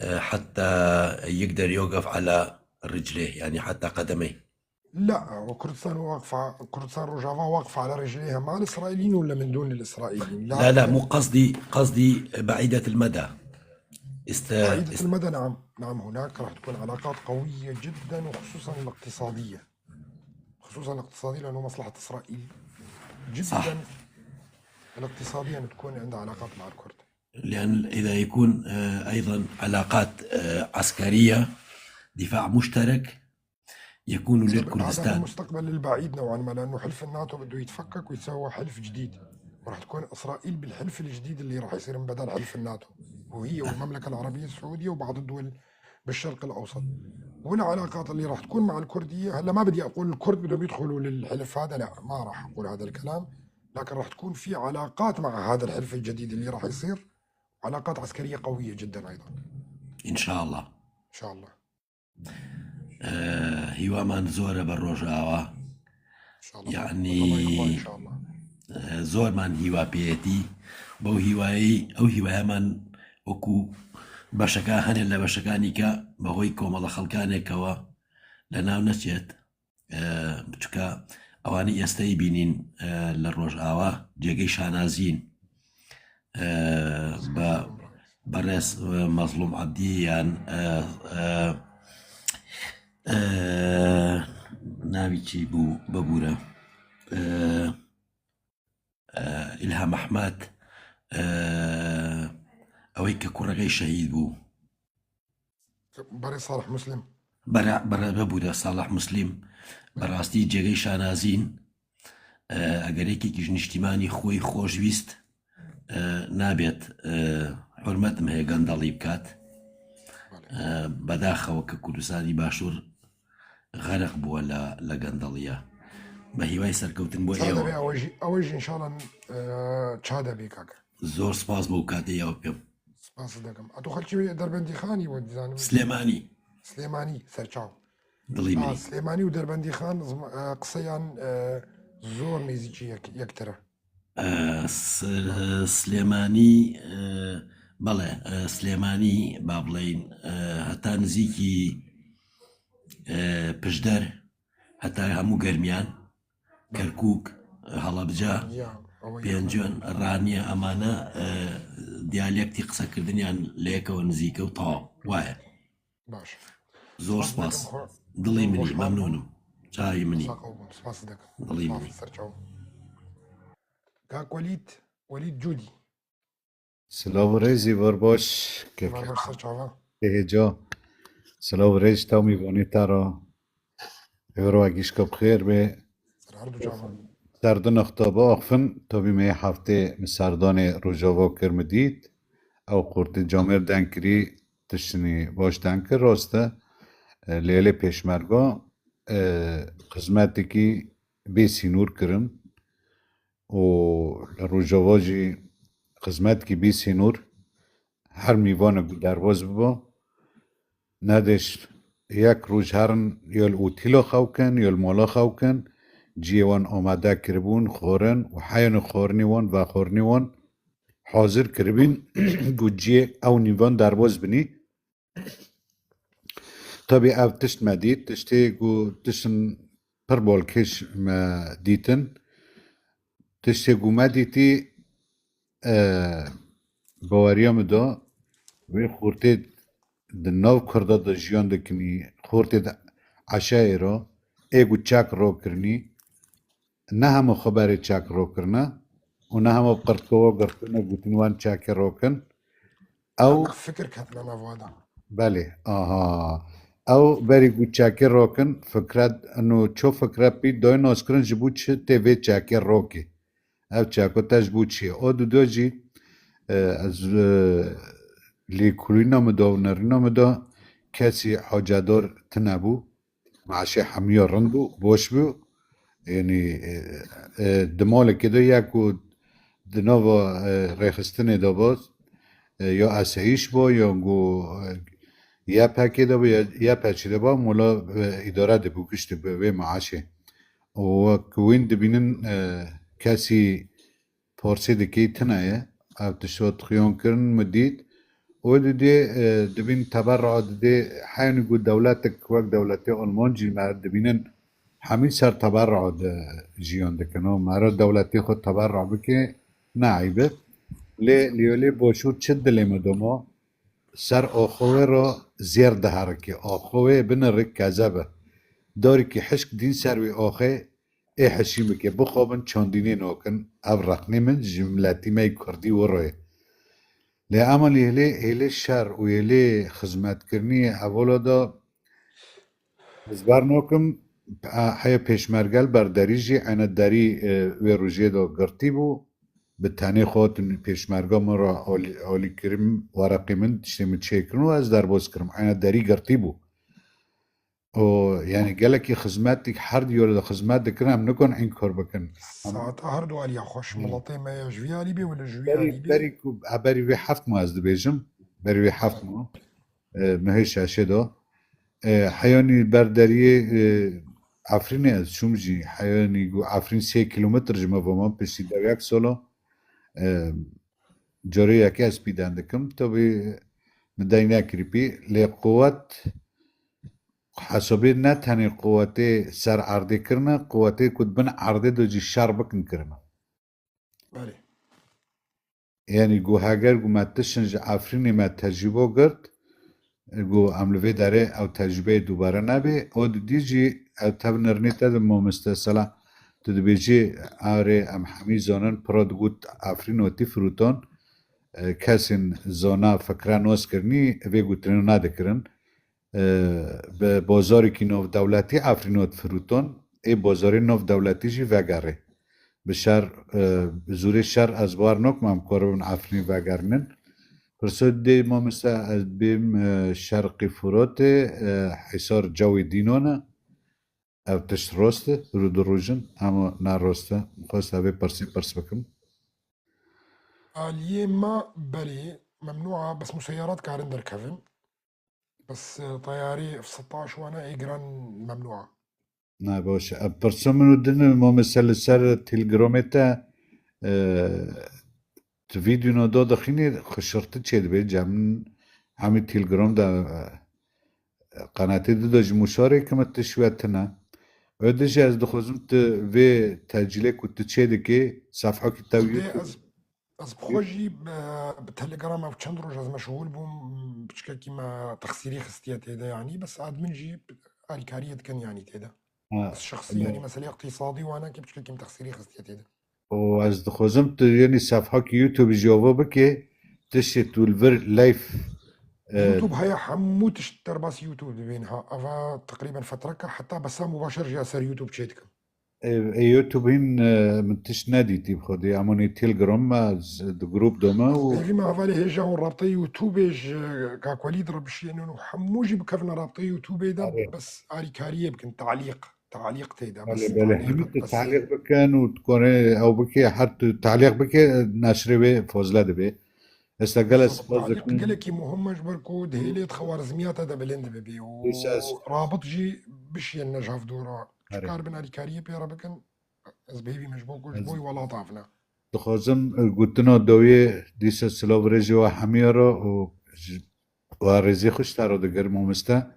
آه، حتى يقدر يوقف على رجليه، يعني حتى قدميه. لا، وكردستان واقفة، كردستان روجافا واقفة على رجليها مع الإسرائيليين ولا من دون الإسرائيليين؟ لا، لا، لا، مو قصدي، قصدي بعيدة المدى. است-، بعيدة است- المدى، نعم، نعم، هناك راح تكون علاقات قوية جدًا، وخصوصًا الاقتصادية. خصوصًا الاقتصادية، لأنه مصلحة إسرائيل جدًا صح. الاقتصادية أن تكون عندها علاقات مع الكرد. لأن إذا يكون، آه، أيضًا علاقات، آه، عسكرية، دفاع مشترك، يكون هذا، هذا في للكردستان. المستقبل البعيد نوعًا ما، لأنه حلف الناتو بده يتفكك ويتسوى حلف جديد، وراح تكون إسرائيل بالحلف الجديد اللي راح يصير من بدل حلف الناتو، وهي والمملكة العربية السعودية وبعض الدول بالشرق الأوسط. والعلاقات اللي راح تكون مع الكردية، هلا ما بدي أقول الكرد بدهم يدخلوا للحلف هذا، لا، ما راح أقول هذا الكلام، لكن راح تكون في علاقات مع هذا الحلف الجديد اللي راح يصير، علاقات عسكرية قوية جدًا أيضًا. إن شاء الله. إن شاء الله. ئە، هیوامان زۆرە بە ڕۆژاوا. ئینشاءالله. یعنی، بەتەمای خوا، ئینشاءالله. ئە، زۆرمان هیوا پێیەتی. بەو هیوایەی، ئەو هیوایەمان وەکو بەشەکە، هەنێ لە بەشەکانی کە بەهۆی کۆمەڵە خەڵکانێکەوە لە ناو نەچێت. ئە، بچکە ئەوانەی ئێستای بینین، ئە، لە ڕۆژاوا جێگەی شانازین. e, be, berêz, e, Mezlûm Ebdî yan, e, e, e, navî çi bû, bibûre. E, e, Îlham Ehmed, e, ewê ke kurê xwe şehîd bû. Berê Salih Muslim. Bere, bere, bibûre Salih Muslim. Bi rastî cêgey şanazîn. E, eger yekî ji niştîmanî xwe xweş wîst, e, nabêt, e, hurmet me heye gendelî bikat. E, bedaxewe ke Kurdistanî Başûr xereq bûye li, li gendeliya. Bi hîvayê serkewtin bo Ça êwe. debe ew jî, ew jî înşallah, e, ça debe kak. Zor spas bo katê ya pêm. Spas dikim. A tu xelkî Derbendîxanî we dizanim. Silêmanî. Silêmanî serçaw. Dilê min A î. Silêmanî û Derbendîxan zim-, e, qiseyan, e, zor nêzîkî yek, yek tire. E, S-, e, Silêmanî, e, bele, e, Silêmanî, ba bileyîn, e, heta nizîkî, e, Pişder, heta hemû germiyan, Kerkûk, e, Halabja, Ya, ew Pêncûn, Raniye, emane, e, diyalektî qisekirdiniyan li yekê we nizîk e û taw. Waye. Baş. Zor Spas spas. dikim, xwe-, Dilê min î, xweş hatin. memnûn im. Çayê min î. Sax ol bûn. Spas dikim. Dilê min Spas î. serçaw. Kak Welîd, Welîd Cûdî. Silav û rêzî, var baş. Var baş serçawa. Hêca. Silav û rêz taw mîvanê te re. Êro gişka bi xêr be. Ser her du çavan. Serdin axtaba axfin, tabî me heftê min serdanê Rojava kir, min dît. Ew qurtê camêr deng kirî, tiştinî baş deng kir, rast e. E, lê lê pêşmerga, e, xizmetekî bê sînor kirin û li Rojava jî xizmetekî bê sînor, her mîvanek ku derbas bibo, nedêş yek roj herin ya li otîla xew kin, ya li mala xew kin, cihê wan amade kiribûn, xwarin û heyanê xwarinê wan, vexwarinê wan hazir kiribîn ku cihê ew nîvan derbas binî. Tabî ev tişt me dît, tiştê ku tiştin pir balkêş me dîtin. Tiştê ku me dîtî, e, baweriya min da, wê xortê di nav Kurda de jiyan dikinî, xortê di eşayê re, ê ku çek rakirinî, ne hema xwe berê çek rakirine û ne hema bi qirtkowa girtine, gotin wan çekê rakin. Ew Hema fikir ketine nav wan de. Belê, aha. Ew berî ku çekê rakin, fikret, ino ço fikret bî, dayê naskirin ji bo çi tê vê çekê rakê. Ev çeko te ji bo çi ye? O dudo jî, e, ez, e, lêkolîna min de û nerîna min de kesî hacedar tune bû. Meaşê hemiya rind bû, boş bû. Yanî, e, e, di malekê de ya ku di nava, e, rêxistinê de bû, e, ya eseyîş bû, ya ku, e, Y P G de bû, ya, Y P G de bû, mola, e, îdare dibû, giştî bi vê meaşê. Û wek wîn dibînin, e, kesî parsê dikê tune ye. Ev tişt hat xiyan kirin, min dît. Û didê, e, dibîn teberra didê, heynî ku dewletek wek dewletê Alman jî me dibînin hemî ser teberra de jiyan dikin. Û me re dewletê xwe teberra bike, ne eyb e. Lê, lê, lê Başûr çi dilê me doma? Ser axwe wê re zêr diherike. Axwe wê binirê kezeb e. Darikî hişk dîn ser wê axê, ê hişî bike, bixwabin çandînê nakin. Ev rexnê min ji miletî me yê kurdî wiro ye. Lê ema lê hêlê, hêlê şer û hêlê xizmetkirinî hevala de ez ber nakim, e, heye pêşmerge li ber derî jî, ene derî, e, wê rojê de girtî bû. Bi tenê xwe hatin pêşmerga min re alî, alî kirin, wereqê min, tiştê min çêkirin û ez derbas kirim. Ene derî girtî bû. O, yani gelekî xizmetik, her diyarê de xizmet dikin, em nikon inkar bikin. Em Saeta her du aliya xweş, Hmm. miletê me ya ji vî alî bê wele ji wî Berî, alî bê. Berî ku, a, berî vê heft ma ez dibêjim, berî vê heft ma, e, mehê şeşê de, e, heyanî ber deriyê, e, Efrînê ez çûm jî, heyanî ku Efrîn sê kilometr ji me ve man piştî dev yek sala, e, carê yekê ez pîden dikim. Tabî min dey nekirî pî, lê quwet, hesabê ne tenê quwetê ser erdê kirine, quwetê ku di bin erdê de jî şer bikin kirine. Belê. Yanî ku heger ku me tiştin ji Efrînê me tecrûbo girt, ku em li vê derê ew tecrûbeyê dubare nebe, û di dî jî ew tev nirnê te de mamoste Sela, tu dibêjî, arê em hemî zonin, piro digot Efrîn wetî firoton, e, kesên zona fikra noz kirinî vê gotinê nadikirin. E, bi bozarekî navdewletî Efrîn wet firoton, ê bozarê navdewletî jî vegerê. Bi şer, e, bi zûrê şer ez bar nakim em karibin Efrînê vegerinin. Pirso dê mamoste ez bêm, e, Şerqî Furatê, e, Hîsar cewê dînan e. Ev tişt rast e, rû dirojin, hema ne rast e. Xwest evê pirsê pirs bikim. Aliyê me belê, memnû a, bes museyarat karin derkevin. Bes, e, teyarî F setaş wana ê giran memnû a. Na baş e. Pirsa min û din, mamoste, li ser Telegramê te, e, tu vîdyono dadixînî, xişirti çêdibe, cem hemî Telegram de, e, qenatê di de ji muşarê kime tişt we tine. Ode jî ez dixwazim tu vê tecîlê ku tu çêdikê, sefhakî te Dê YouTube. ez, ez bi xwe jî bi, bi Telegram ev çend roj ez meşxûl bûm, piçkekî me texsîrî xistiye tê de yanî, bes admin jî alîkariyê dikin yanî tê de. Ha, Bes şexsî yanî meselê iqtîsadî wana ki piçkekî me texsîrî xistiye tê de. û ez dixwazim tu yenî sefhakî YouTube jî ava bike, tiştê tu li vir live, e, YouTube heye, hemû tişt derbasî YouTube dibên ha. Ava teqrîben fetreke heta besa mubaşer jî ez ser YouTube çê dikim. E, e, YouTube hîn, e, min tişt nedîtî bi xwedî. Em hûnê Telegram me, z-, di grup de me û Hêvî me hevalê hêja hûn rabteyê YouTube ji Kak Welîd re bişînin û hemû jî bikevine rabteyê YouTubeê de, Erê. bes alîkariyê bikin, talîq. Talîq tê de, bes Belê, belê. talîq, Hemî tu bes talîq bikin û tu kore ew bike, her tu talîq bike, neşrê wê fozle dibe. Esta gelek Bes spas talîq dikim. gelekî muhim e ji ber ku dihêlê di xewarizmiyata de bilind bibî û Dîsa ez rabit jî bişiyên ne ji hevdû re. Erê. Çikar bin alîkariyê pê re bikin, ez bi hêvî me ji bo ku ji Ez bo wî welat avne. dixwazim, e, gotina dawiyê dîsa silav rêjê we hemiya re û ji, we rêzê xwe ji te re digirim, mamoste.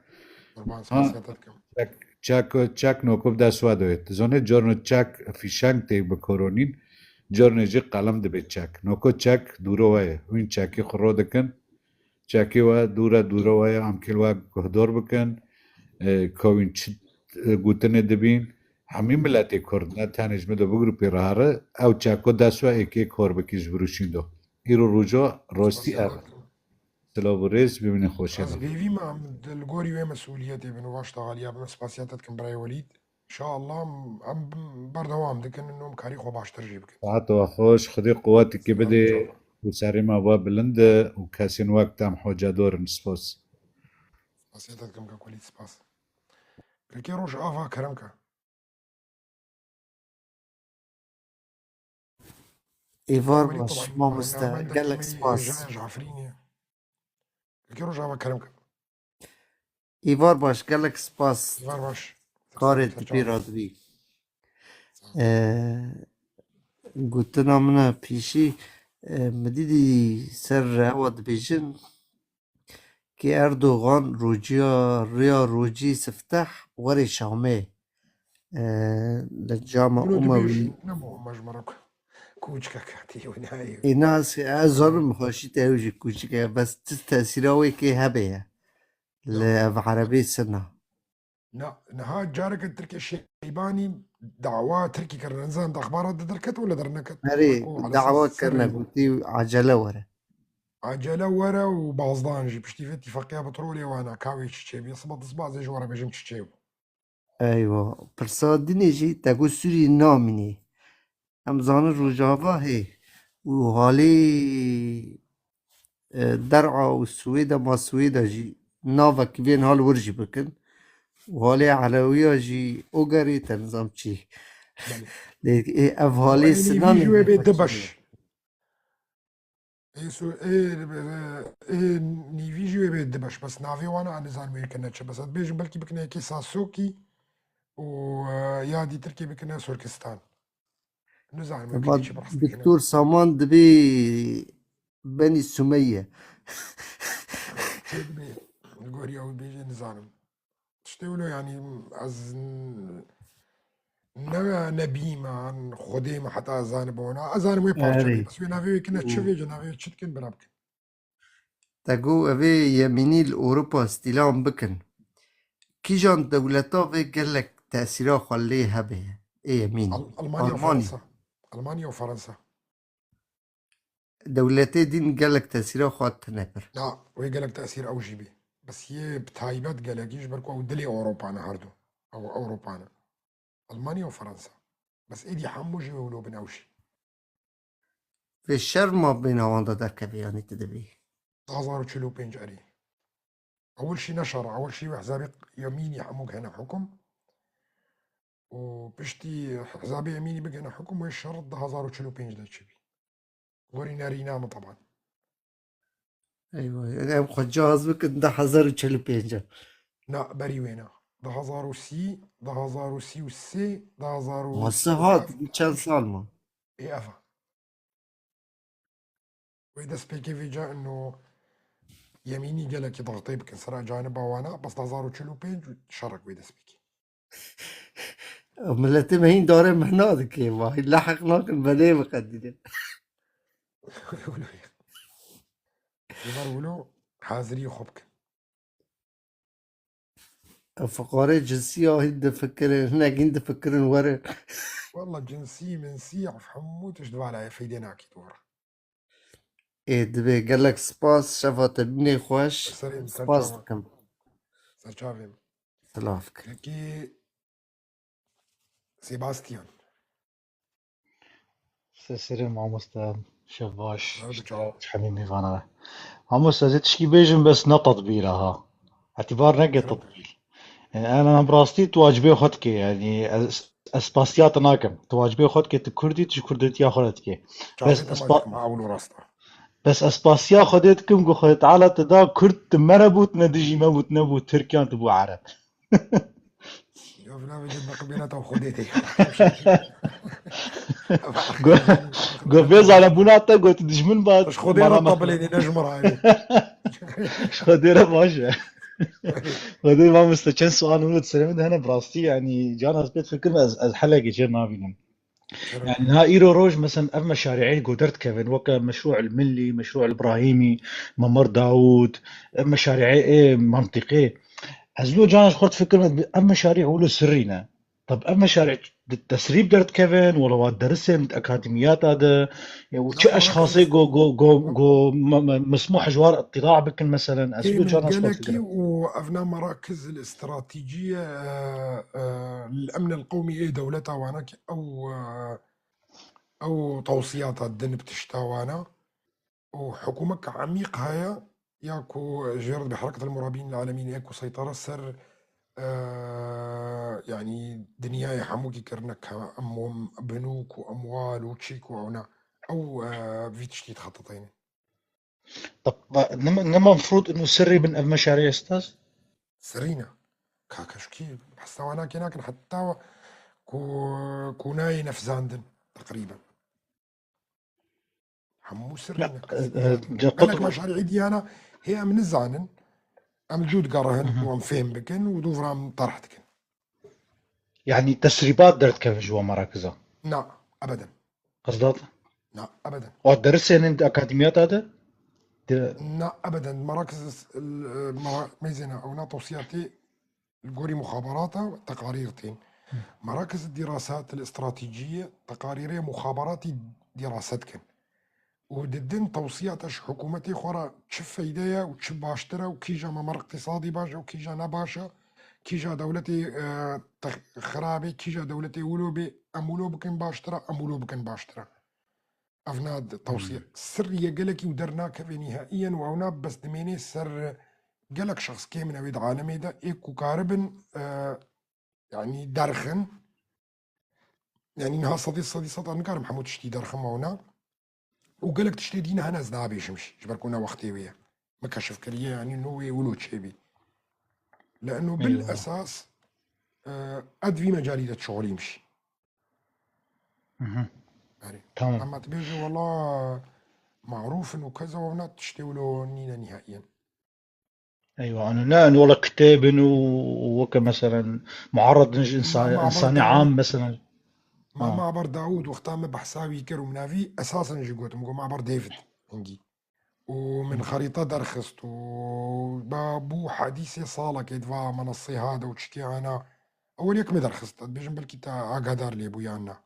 Qurban Ha, spasiya te dikim. çek, çek, çek nokop dest we de yê. Tu zanê carna çek fîşeng tê bikoronîn, carna jî qelem dibe çek. Noko çek dûra we ye. Wîn çekê xwe radikin. Çekê we dûre dûre we ye, em kê li we guhdar bikin, e, ka wîn çi, e, gotinê dibîn. Hemî miletê Kurd, ne tenê ji min de bi grûpê re here, ew çeko dest we êkê kar bikî ji vir û şîn de. Îro roja rastî ev e. Silav û rêz, bimînin xweşê de. Ez bêvî me, em di, li gorî wê mesûliyetê bin û vaş te aliya bin, spasiya te dikim birayê Welîd. Înşallah em, em berdewam dikin û em karî xwe baştir jî bikin. Saet we xweş, Xwedê quweteke bide Înşallah. û serê me ve bilind e û kesên wek te em hocedor in. Spas. Spasiya te dikim kak Welîd, spas. Girkê roj ava kerem ke. Êvar Welîd baş, taban, mamoste, navendek gelek me spas. Hêja ji Efrînê. Girkê roj ava kerem ke. Îvar baş, gelek spas. Îvar baş. Karê tu pê radibî. Ee, gotina min a pêşî, e, min dîdî ser ewa dibêjin ki Erdogan rociya, rêya rocî sifteh were Şamê. Ee, li cama Umewî. Dibêjin, ne muhim e ji me re ku-, kûçikek hatî wê nayê. Ê, nas, ez zanim xweşî te ew jî kûçik e, bes ti tesîra wê kê hebe ye. Li ev erebê sina. Na, niha careke Tirkê Şeybanî dawa Tirkî kirine. Nizam di exbarat de derket wala derneket. Erê, Weko dawa Alesas kirine, Serrî. Gotî acele were. Acele were û bazdan jî piştî vê tîfaqiya petrolê wana kawê çi çêbî. Siba disbazê ji were bêjim çi çêbû. Eywa. Pirsa dinê jî te got Sûrî namînê. Em zanin Rojava hê û halê, e, der'a û Swêda, ma Swêda jî navek vên hal wir jî bikin. Û halê Elewiya jî Ogerê te nizam çi. Belê. Lê, e, ev halê Û ê nîvî Sinanê jî wê bê hê dibeş. Ê, so-, ê, ê, ê, nîvî jî wê bê dibeş, bes navê wan a nizanim wê kine çi. Bes ez dibêjim belkî bikine yekê Sasokî û, e, ya dî Tirkê bikine Sorkistan. Nizanim wê Ema kî çi behs dikine. Doktor Saman dibê benî Sumeyye. Çê dibê, li goriya wî bêje nizanim. Tiştê wilo, yanî, ez n-, Ne nebî me, an Xwedê me heta ez zanibona. Ez zanim wê parçe Erê. bê. Bes wê navê wê kine çi vê, navê wê çi dikin bira bikin. Te got evê yemînî li Ewropa îstîlam bikin. Kîjan dewleta vê gelek tesîra xwe lê hebe? Ê yemînî. Al- Almanya û Almanya. Fransa. Almanya û Fransa. Dewletê din gelek tesîra xwe tune kir. Na, wê gelek tesîr ew jî bî. Bes yê bi taybet gelekî ji ber ku ew dilê Ewropa ne her du. Ew Ewropa ne. Almanya û Fransa. Bes êdî hemû jî wê wilo bin ew jî. Vê şer mabêna wan de derkeve yanî tu dibî. Du hazar û çil û pênc erê. Ewil şî ne şer, ewil şî wê hizabê yemînî hemû gihene hukum. Û piştî hizabê yemînî bigihene hukum wê şer du hazar û çil û pênc de çi bî. Gorî nerîna min teban. Eywa, em xwe cihaz bikin du hazar û çil û pênc. Na, berî wêna. Du hazar û sî, du hazar û sî û sê, du hazar û... Ma se hat, çend sal ma? Ê, eva. Wê destpêkê vê ca ino yemînî gelekî daxtê bikin sera caniba wana, bes du hazar û çil û pênc şerek wê destpêkê. Miletê me hîn darê mehna dike, vay, leheq nakin belê biqedînin. Wilo ye. Ji ber wilo hazirî xwe bikin. Ev fiqarê cinsî ya hîn difikirin, hinek hîn difikirin werin. Walla cinsî, minsî, hemû tişt vala ye, feydê nakî dora. Ê, divê gelek spas, şeva te bînê xweş. Serê min, ser çavan. Spas dikim. Ser çavê min. Silav dikim. Peki Sebastian. Serserê mamoste, şev baş, Sağ ol, işte, çawa. hemî mêvana. Mamoste, ez ê tişkî bêjim, bes ne tetbîl e ha. Etîbar neke tetbîl. Yani, ana bi rastî tu wacibê xwe dikê, yani, ez, ez spasiya te nakim. Tu wacibê xwe dikê, tu Kurd î, tu ji Kurdetiya xwe re dikê. Bes Çavê te ez ma pa- dikim, ha, wilo rast e. Bes ez spasiya Xwedê dikim ku Xwedê Teala te da Kurd, tu me re bû, tu ne dijî me bû, tu nebû Tirk yan tu bû Ereb. Ya vila vê cin beqibêna te Xwedê tê. Go, go vê zanebûna te got dijmin ba. Ji Xwedê re te bilênî, ne ji min re. Ji Xwedê re baş e. Xwedê mamoste çend sual min got serê min de hene bi rastî, yani, can ez pê fikir ez, ez helekê çê nabînim. Yani, niha îro roj, mesela, ev meşarî'ê ku derdikevin, weke Meşrû el Millî, Meşrû el Îbrahîmî, Memar Dawûd, ev meşarî'ê ê mentiqê. Ez lo cana ji xwe difikirim, ev meşarî wilo sirrî ne. Tab ev meşarî di tesrîb derdikevin, wala wa derisên di akademiyata de, ya, û çi eşxasê go, go, go, go, me, me, mesmûh ji wan îtîla bikin, mesela, ez lo cana ji xwe difikirim. Û evna merakiz el-îstratîcîye, e, e, el-emn el-qewmî ê dewleta wana ki ew, e, ew tewsiyata din bi tişta wana û hikûmek emîq heye ya ku jê re dibe Hereket el-Murabîn el-Alemîn ê ku seytara ser, e, yanî dinyayê hemûkî kirine ke em binûk û emwal û çîk û ewna ew, e, vî tiştî dixetitîne. Tab-, ne, ne mefrûd inu sirrî bin ev meşarî, ustaz? Sirrî ne. Kake şikî hesaba nakê nakin heta ku, ku nayê nefzandin teqrîben. Hemû sirrî ne. Gelek meşarî diyana hê em nizanin. Em cû digerihin û em fêm bikin û dûvra em terh dikin. Yani tesrîbat derdikevin ji wan merakiza? Na, ebeden. Qizdat? Na, ebeden. Wa derisên di akademiyata de? De- Na, ebeden. Merakiz, e, mera-, meyzêna, ew na tewsiyatê li gorî muxabarata teqarîr tên. Merakiz dirasat li stratejiye teqarîrê muxabaratî dirase dikin. û didin tewsiyata ji hikûmetê xwe re çi feyde ye û çi baştir e û kîja memar îqtîsadî baş e û kîja ne baş e, kîja dewletê, e, te-, xirab e, kîja dewletê wilo bê, em wilo bikin baştir e, em wilo bikin baştir e. Ev na di-, tewsiye. Sirrî ye gelekî û dernakeve nîhaiyen û ew na bes dimênê ser gelek şexs kêm in ew ê di alemê de ê ku karibin, e, yanî derxin. Yanî niha sedî, sedî sed ez nikarim hemû tiştî derxim ew na. Û gelek tiştê dî ne hene ez nabêjim jî. Ji ber ku ne wextê wê ye. Me keşif kiriye, yanî no wê wilo çêbî. Leeno bil esas, e, ez di vî mecalî de dişixulîm jî. Mhm. Erê. Tamam. Ama tu bêjî wela marûf in û keza wewna tiştê wilo nîne nîhaiyen. Eywa, anu ne, anu wala kitêb in û, û weke meselen muarrid in ji insan, Mabar insanê Dawud. Am meselen. Ma Ha. Mabar Dawud wexta me behsa wî kir û min navî esasen jî gotim, got Mabar David hingî. Û min xerîta derxist û ba bû hedîsê salekê di va menasê hade û çikê ana. Ewel yek me derxist. Dibêjim belkî te agadar lê bû yan na.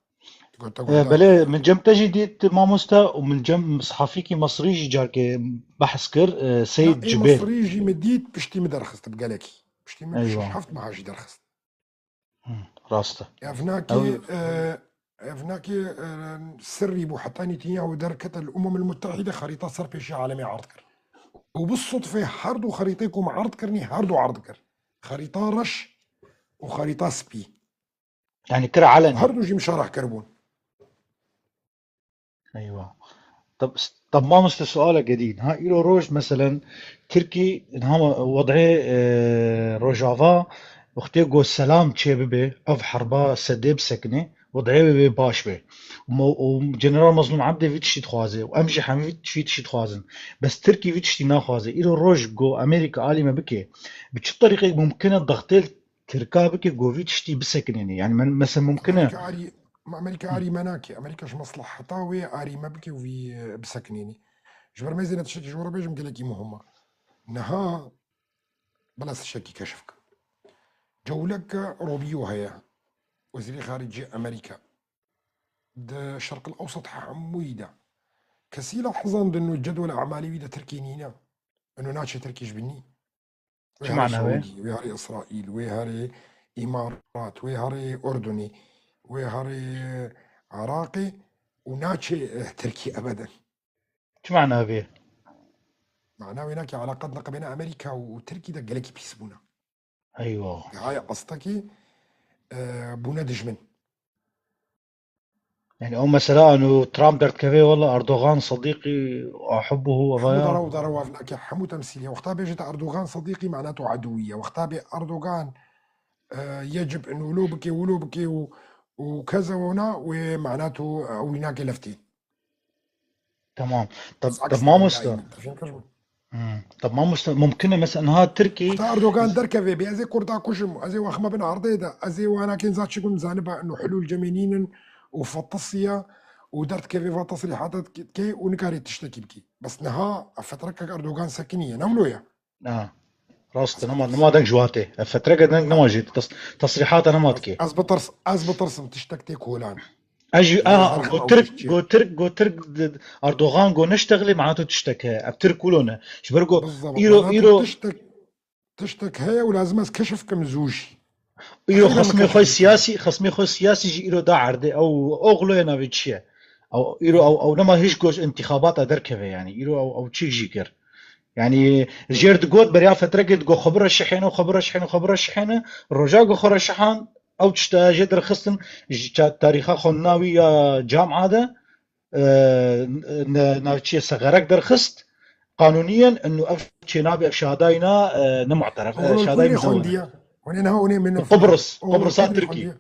Tu got te E, guhdar. Belê, min cem te jî dît mamoste û min cem sehafîkî Misrî jî carkê behs kir, e, Ya, Seyid ê Cibêr. Misrî jî me dît, piştî me derxist bi gelekî. Piştî me Eywa. şeş heft meha jî derxist. Hı, rast e. Ev nakê, Ew e, ev nakê, e, sirrî bû, heta Netanyahu derkete li Umemil Muttehîde xerîta ser pêşiya alemê erd kir. Û bi sudfê her du xerîtê ku me erd kirinî, her du erd kir. Xerîta reş û xerîta spî. Yani kir elen. Her du jî mişareh kiribûn. Eywa. Tab-, tab mamoste sualeke dî. Ha, îro roj, meselen, Tirkî, ha, wed'ê, e, Rojava, wextê ku selam çêbibe, ev herba sedê bisekine, wed'ê wê, wê baş be. Mo-, û General Mazlûm Ebdê vî tiştî dixwaze. Û em jî hemî vî, vî tiştî dixwazin. Bes Tirkî vî tiştî naxwaze. Îro roj ku Amerîka alî me bike, bi çi terîqek mumkin e dextê Tirka bike ku vî tiştî bisekinêne? Yani men, mesela mumkin e. Amerîka arî, Amerîka arî me nake. Amerîka ji mesleheta wê arî me bike û vî, e, bisekinêne. Ji ber me zêne tiştekî ji we re bêjim gelekî muhim e. Niha bila tiştekî keşif kim. Cewleke Rubio heye. Wezîrê Xaricî Amerîka. Di Şerqil Ewsat hemûyî de. Kesî la hizandin û cedwel emalî wî de Tirkî nîne. Eno naçe Tirkî ji binî. Wê Çi here mana wê? Saûdî, wê here Îsraîl, wê here Îmarat, wê here Urdunê, wê here Iraqê û naçe, eh, Tirkî ebeden. Çi mana wê? Mana wê nake eleqat neqebêne Amerîka û Tirkî de gelekî pîs bûne. Eywa. Nihaya astekî, eh, bûne dijmin. Yani o mesela anu Trump derdikeve wala Erdogan Sedîqî ahubbuhu Hemû evaya. Dara û dara wavnake, hemû temsîliye. Wexta bêje te Erdogan Sedîqî, mana tu edû wî ye. Wexta bê Erdogan, e, yecib in wilo bike, wilo bike û, û keze wona wê mana tu, e, wî nake leftî. Tamam. Tab, tab mamoste. Hmm. Tab mamoste, mumkin e mesela niha Tirkî. Heta Erdogan derkeve bê, ez ê Kurda kujim, ez ê waxme bin erdê de, ez ê wanakên za çi gum zaniba inu hulûl cemê nînin û fetisiya û derdikeve va tesrîhata dike û nikarê tiştekî bikî. Bes niha ev fetreke Erdogan sekiniye, ne wilo ye? Na. Rast e, nema, nema deng ji watê. Ev fetreke deng nema jî. Tas, tesrîhata nema dike. Ez bitirs, ez bitirsim tiştek tê kolan. Ez jî, aha, go Tirk, go Tirk, go Tirk, Erdogan go neştexilê, mana tu tiştek he. Ev Tirk wilo ne. Ji ber go îro, îro tiştek, tiştek heye û lazim ez keşif kim zû jî. Îro xesmê xwe siyasî, xesmê xwe siyasî jî îro da erdê. Ew, ew xiloyê navê çi ye? Ew, îro ew, ew nema hiç goş intixabata derkeve yani. Îro ew, ew çîk jî kir. Yani jêr digot, beriya fetrekê digot, xwe bire şihêne, xwe bire şihêne, xwe bire şihêne. Roja go xwe re şihan, ew tişta jê derxistin, ji ça-, tarîxa xwendina wî ya camia de, e, ne, navçiyê segerek derxist, qanûniyen, inu ev çênabê, ev şehadayna, e, ne mu'teref, e, şehadayê mizewine. Hûnê niha hûnê min Qibris, Qibrisa Tirkî.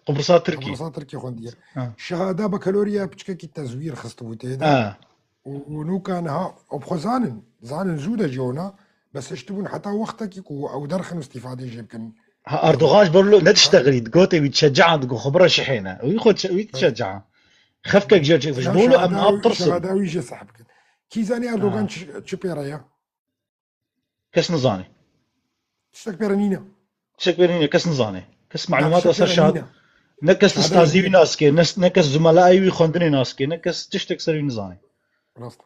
Qibrisa Tirkî. Qibrisa Tirkî xwendiye. Ha. Şehada bakaloriya piçkekî tezwîr xistibû tê de. Ha. Û, û nûka niha, ew bi xwe zanin, zanin zû de jî ona, bes hiştibûn heta wextekî ku ew derxin û îstîfadê jê bikin. Ha, Erdogan ji ber wilo ne tiştexilî, gotê wî dişecahan, digot xwe bire şihêne. Wî xwe çe-, wî dişecahan. Xefkek jê çek, ji bo wilo em niha bi tirs in. Şehada wî jê seh bikin. Kî zanî Erdogan çi, çi pê re ye? Kes nizane. Tiştek pê re nîne. Tiştek pê re nîne, kes nizane. Kes malûmata ser şehad-, ne kes istazî wî nas ke, ne, ne kes zumelaê wî xwendinê nas ke, ne kes tiştek ser wî nizane. Rast.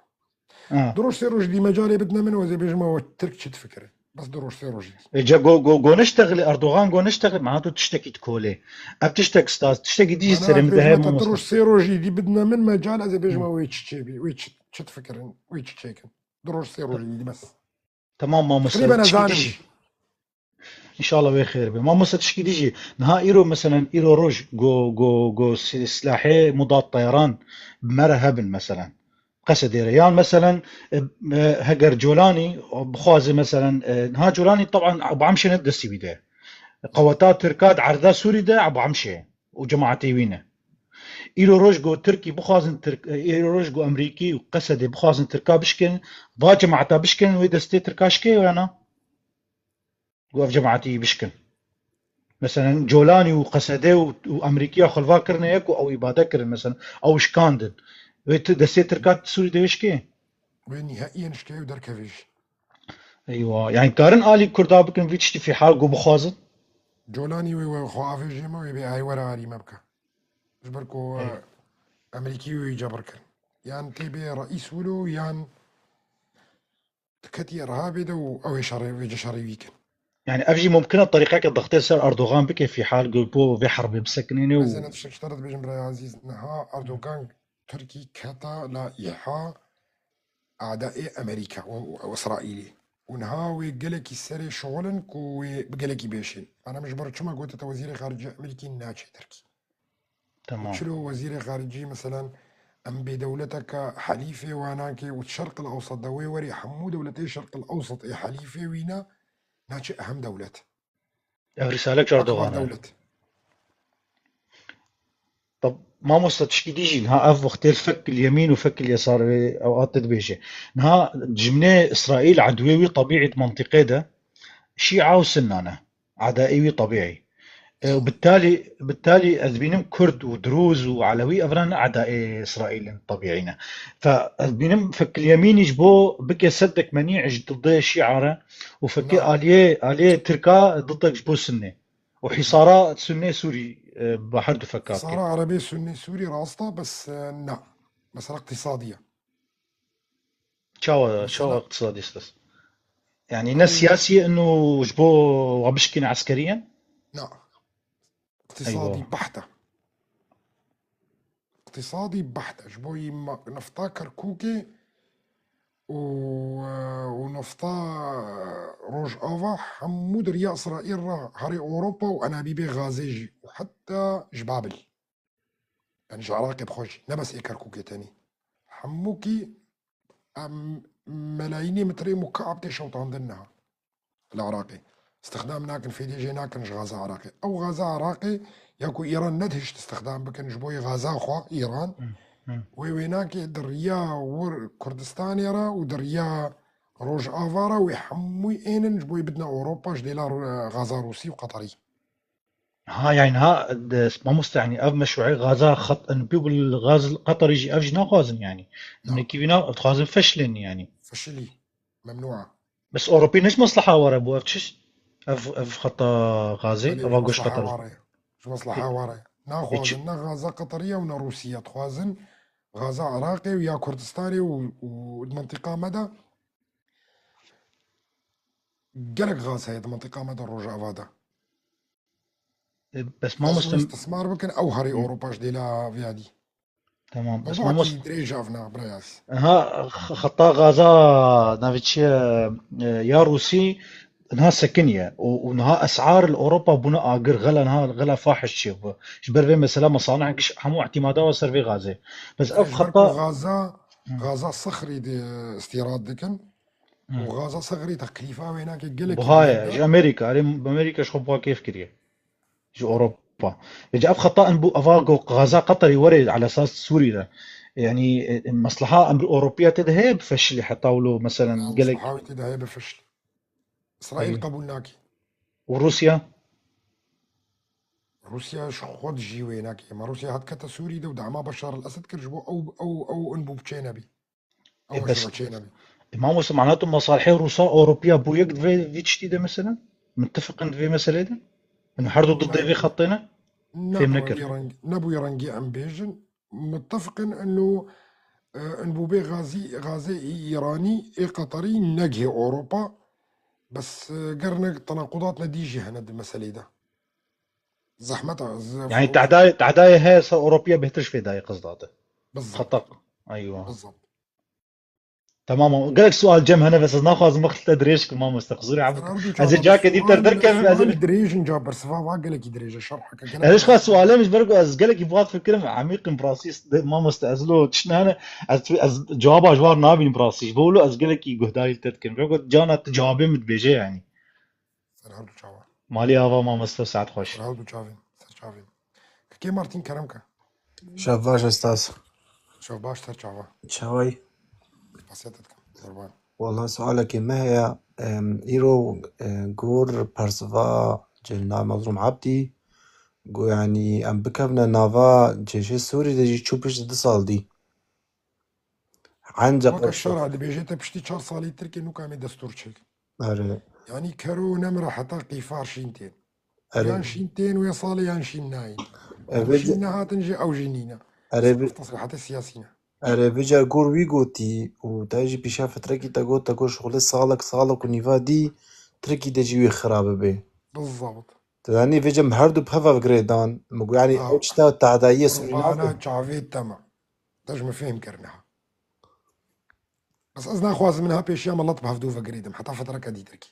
Ha. Du roj sê roj dî mecalê bidine min, ez ê bêjim we Tirk çi difikirin. Bes du roj sê rojî. E, ca go, go, go neştexilê, Erdogan go neştexilê, mana tu tiştekî dikolê. Ev tiştek staz, tiştekî dî jî serê min de heye mamoste. Du roj sê rojî dî bidine min mecal, ez ê bêjim we wê çi çêbî, wê çi, çi difikirin, wê çi çêkin. Du roj sê rojî dî bes. Tamam mamoste, tişkî dî jî. İnşallah wê xêr be. Mamoste tişkî dî jî. Niha îro meselen îro roj go, go, go si-, silahê mudat teyaran bi me re hebin meselen. Qesedê re. Yan meselen, e, e, heger Colanî bixwaze meselen, e, niha Colanî taban Ebu Emşê ne destî wî de. Qeweta Tirka di erda Sûrî de Ebu Emşê û cemaetê wî ne. Îro roj go Tirkî bixwazin Tirk, e, îro roj go Emerîkî û Qesedê bixwazin Tirka bişkin, va cemaeta bişkin wê destê Tirka şikê ya na? Ku ev cemaetî bişkin. Meselen Colanî û Qesede û, û Amerîkiya xwe li va kirine yek û ew îbade kirin, meselen ew şikandin. Wê tu destê Tirka Sûrî de wê şikê? Wê nîhaiyen şikê û derkevê jî. Eywa. Yani karin alî Kurda bikin vî tiştî fîhal ku bixwazin? Colanî wê, wê xwe avêjê me, wê bê ay were alî me bike. Ji ber ku, Ey. e, Amerîkî wê cebir kirin. Yan tê bê reîs wilo, yan diketiye reha bê de û ew ê şerê, vêce şerê wî kin. Yani ev jî mumkin e terîqeke dixtê ser Erdogan bike fîhal ku bo vê herbê bisekinîne û Ez ê ne tiştek ji te re dibêjim birayê ezîz. Niha Erdogan Tirkî keta la îha adaê Amerîka û, û Îsraîlê. Û niha wê gelekî serê şixulin ku wê bi gelekî bêşên. Ana min ji ber çima gote te wezîrê xaricî Amerîkî naçê Tirkî. Tamam. Çilo wezîrê xaricî, meselen, em bê dewleteke helîfê wan nake û Şerqil Ewsat de wê werê hemû dewletê Şerqil Ewsat ê helîfê wî ne, naçe ehem dewlet. Ev rîsale Akbar Erdogan e. Dewlet. Tab-, mamosta tişkî dî jî, ha, ev wextê fek il yemîn û fek il yesar wê ew hat dibêje. Niha cimnê Îsraîl edwê wî tebîî di mentiqê de Şîa û Sunna ne. Adaê wî tebîî. E, û bittalî, bittalî ez bînim Kurd û Dirûz û Elewî evran adaê Îsraîl in tebîî ne. Fe ez bînim fek il yemînî ji bo bike seddek menî ji dildê Şîa re û fekê Na. aliyê, aliyê Tirka dildek ji bo Sunnê. û hîsara Sunnê Sûrî, e, bi her du feka bike. Hîsara Erebê Sunnê Sûrî rast e, bes, e, na. Mesela iqtîsadî ye. Çawa, Mesela çawa iqtîsadî stes? Yani ne siyasî ye ino ji bo wa bişkîne eskerî ye? Na. Iqtîsadî Eywa. beht e. Îqtîsadî beht e. Ji bo yî ma-, nefta Kerkûkê û, û nefta Rojava hemû di riya Îsraîl re herê Ewropa û enabîbê Gazê jî û heta ji Babil. Yani ji Iraqê bi xwe jî. Ne bes ê Kerkûkê tenî. Hemûkî em melayînê metrê mukab tê şewtandin niha. Li Iraqê. Stixdam nakin, fêdê jê nakin ji gaza Iraqê. Ew gaza Iraqê ya ku Îran nedihişt stixdam bikin ji bo yê gaza xwe Îran. Hı, hı. Wê wê nake di riya wir Kurdistanê re û di riya Rojava re wê hemû ênin ji bo yê bidine Ewropa ji dêla Ru-, gaza Rûsî û Qeterî. Ha, yani ha, de, mamoste, yani ev meşruê gaza xet-, en, pî bil gaz Qeterî jî ev jî naxwazin yani. Na. Nekî vîna dixwazin feşlin yani. Feşilî. Memnûa. Bes Ewropî ne ji mesleha were bû ev çiş? Ev, ev xeta gazê, Belê, eva ji goş mesleha Qeter. were. Ji mesleha were. Naxwazin ne gaza Qeteriye û ne Rûsiye. Dixwazin gaza Iraqê û ya Kurdistanê û, û di mentiqa me de gelek gaz heye di mentiqa me de Rojava de. E, bes Lazim mamoste istismar bikin, ew herê Hı. Ewropa ji dêla viya dî. Tamam. Bes Mewduekî mamoste dirêj avna, birayaz. Ha, x-, xeta gaza navê çi ye, e, ya Rûsî niha sekiniye. Û, û niha esar li Ewropa bûne agir, xela niha, xela fahiş çêbû. Ji ber vê mesela mesanehek hemû îtîmada wa ser vê gazê. Bes ev Ji ber xeta ku gaza, Hı. gaza sixrî de îstîrad dikin. Hı. Û gaza sixrî teklîfa wê nake gelekî Buha ye, bûne. Ji Amerîka, erê Amerîka ji xwe buha kêf kiriye. Ji Ewropa. Vêca ev xeta in bû eva ku gaza Qeterî were ala esas Sûrî de. Yani, e, e, mesleha em Ewropiya tê de heye bifeşilî heta wilo, meselen, Ya, gelek Mesleha wê tê de heye bifeşilî. Îsraîl Eywa. qebûl nake. Û Rûsya? Rûsya ji xwe dijî wê nake. Ma Rûsya hat kete Sûrî de û dema Beşar el Esed kir ji bo ew, ew, ew in bû biçê nebî. Ew E, bes, ji bo çê nebî. E, mamoste, mana tu mesalihê Rûsa Ewropiya bû yek di vê, vî tiştî de mesela? Mittefiqin di vê meselê de? Min her du didê vê xetê ne? Ne, Fêm ne nekir. Rengî, ne bûyî rengî em bêjin. Mittefiqin ino, e, in bû bê gazî, gazê î Îranî, ê Qeterî negihê Ewropa. Bes, e, ger ne tenaqudat ne dî jî hene di meselê de. Zehmet e, z-, Yani f-, tehdayê, tehdayê heye ser Ewropiya bêhtir ji fêdayê qizda de. Bizzat. Xetak. Eywa. Bizzat. Tamam, gelek sual cem hene, bes ez naxwazim wextê te dirêj kim, mamoste, qizûrê Ser Ebû. her du Ez ê çavan cake dî ter sual, derkevim, ez ê sual dirêj in ca bersiva va gelekî dirêj e, şerheke gelek Ez ê xwe sualê min ji ber ku ez gelekî bi xwe fikirim, emîq in bi rastî, mamoste, ez lo tişt nehene, ez, ez cewaba ji war nabînim bi rastî. Ji bo wilo ez gelekî guhdarî li te dikim. Ji ber ku cana tu cewabê min dibêje yani. Ser her du çavan. Malê ava mamoste, saet xweş. Ser her du çavên. Ser çavên. Kekê Martîn kerem ke. Şev baş, Ustaz. Şev baş, ser çava. Çaway? Spasiya te dikim. Qurban. Wala sualekê me heye. Em, îro, e, gor persiva Celal Mezlûm Ebdî, got, yanî em bikevine nava cêşê Sûrî de jî çû pişt di sal dî. Enca Weke qeşa. Şera dibêje te piştî çar salî Tirkê nûka em ê destûr çêk. Erê. Yanî kero nemre heta qîfar şîn tên. Erê. Yan şîn tên wê salê yan şîn nayîn. Erê, Ew vê şîn ce- nehatin jî ew jî nîne. Erê, vê- Ev tesrîhatê siyasî ne. Erê, vê car gor wî gotî û te jî pîşa fitrekî te got, te got şixulê salek, salek û nîva dî Tirkî de jî wê xira bibe. Bizabt. Tu zanî vê cem her du bi hev ev girêdan. Min got, yanî Ha. ew çita tehdayiyê Sûrî Qurbana nabe. Çavê te me. Te ji min fêm kir niha. Bes ez naxwazim niha pêşiya milet bi hevdû vegirîdim, heta fitreke dîtirkî.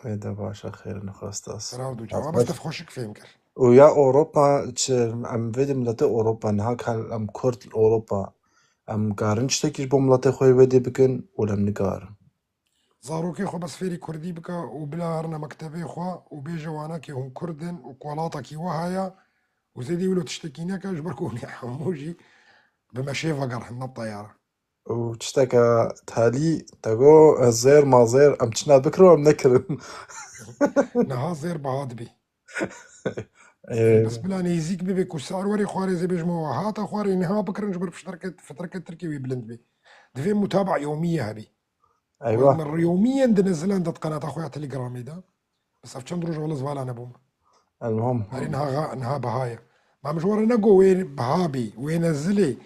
Ê de baş e, xêr nexwest ez. Qerar dû Ez cewab, baş- ez te xweşik fêm kir. Û ya Ewropa, çi, em vê de miletê Ewropa, niha ka em Kurd li Ewropa, em karin tiştekî ji bo miletê xwe yê wê dê bikin, wele em nikarin. Zarokê xwe bes fêrî kurdî bike û bila herine mektebê xwe û bêje wana ke hûn kurd in û ku welatekî we heye û zêdî wilo tiştekî neke, ji ber ku hûn ê hemû jî bi meşê vegerin, ne teyare. Û tişteke talî te got, ez zêr ma zêr, em çina bikirin, em nekirin. Niha zêr biha dibî. Ê, Bes bila nêzîk bibe ku sar werê xwarê zê bêjme we hate xwarê niha bikirin ji ber fitreke, fitreke Tirkê wê bilind bê. Divê mutaba yewmîye hebî. Eywa. Min yewmîyen dinizilin di qenata xwe ya Telegramê de. Bes ev çend roj wele zivala nebûm. Elham. Herî niha, niha biha ye. Ma min ji we re nego wê biha bê, wê nezilê,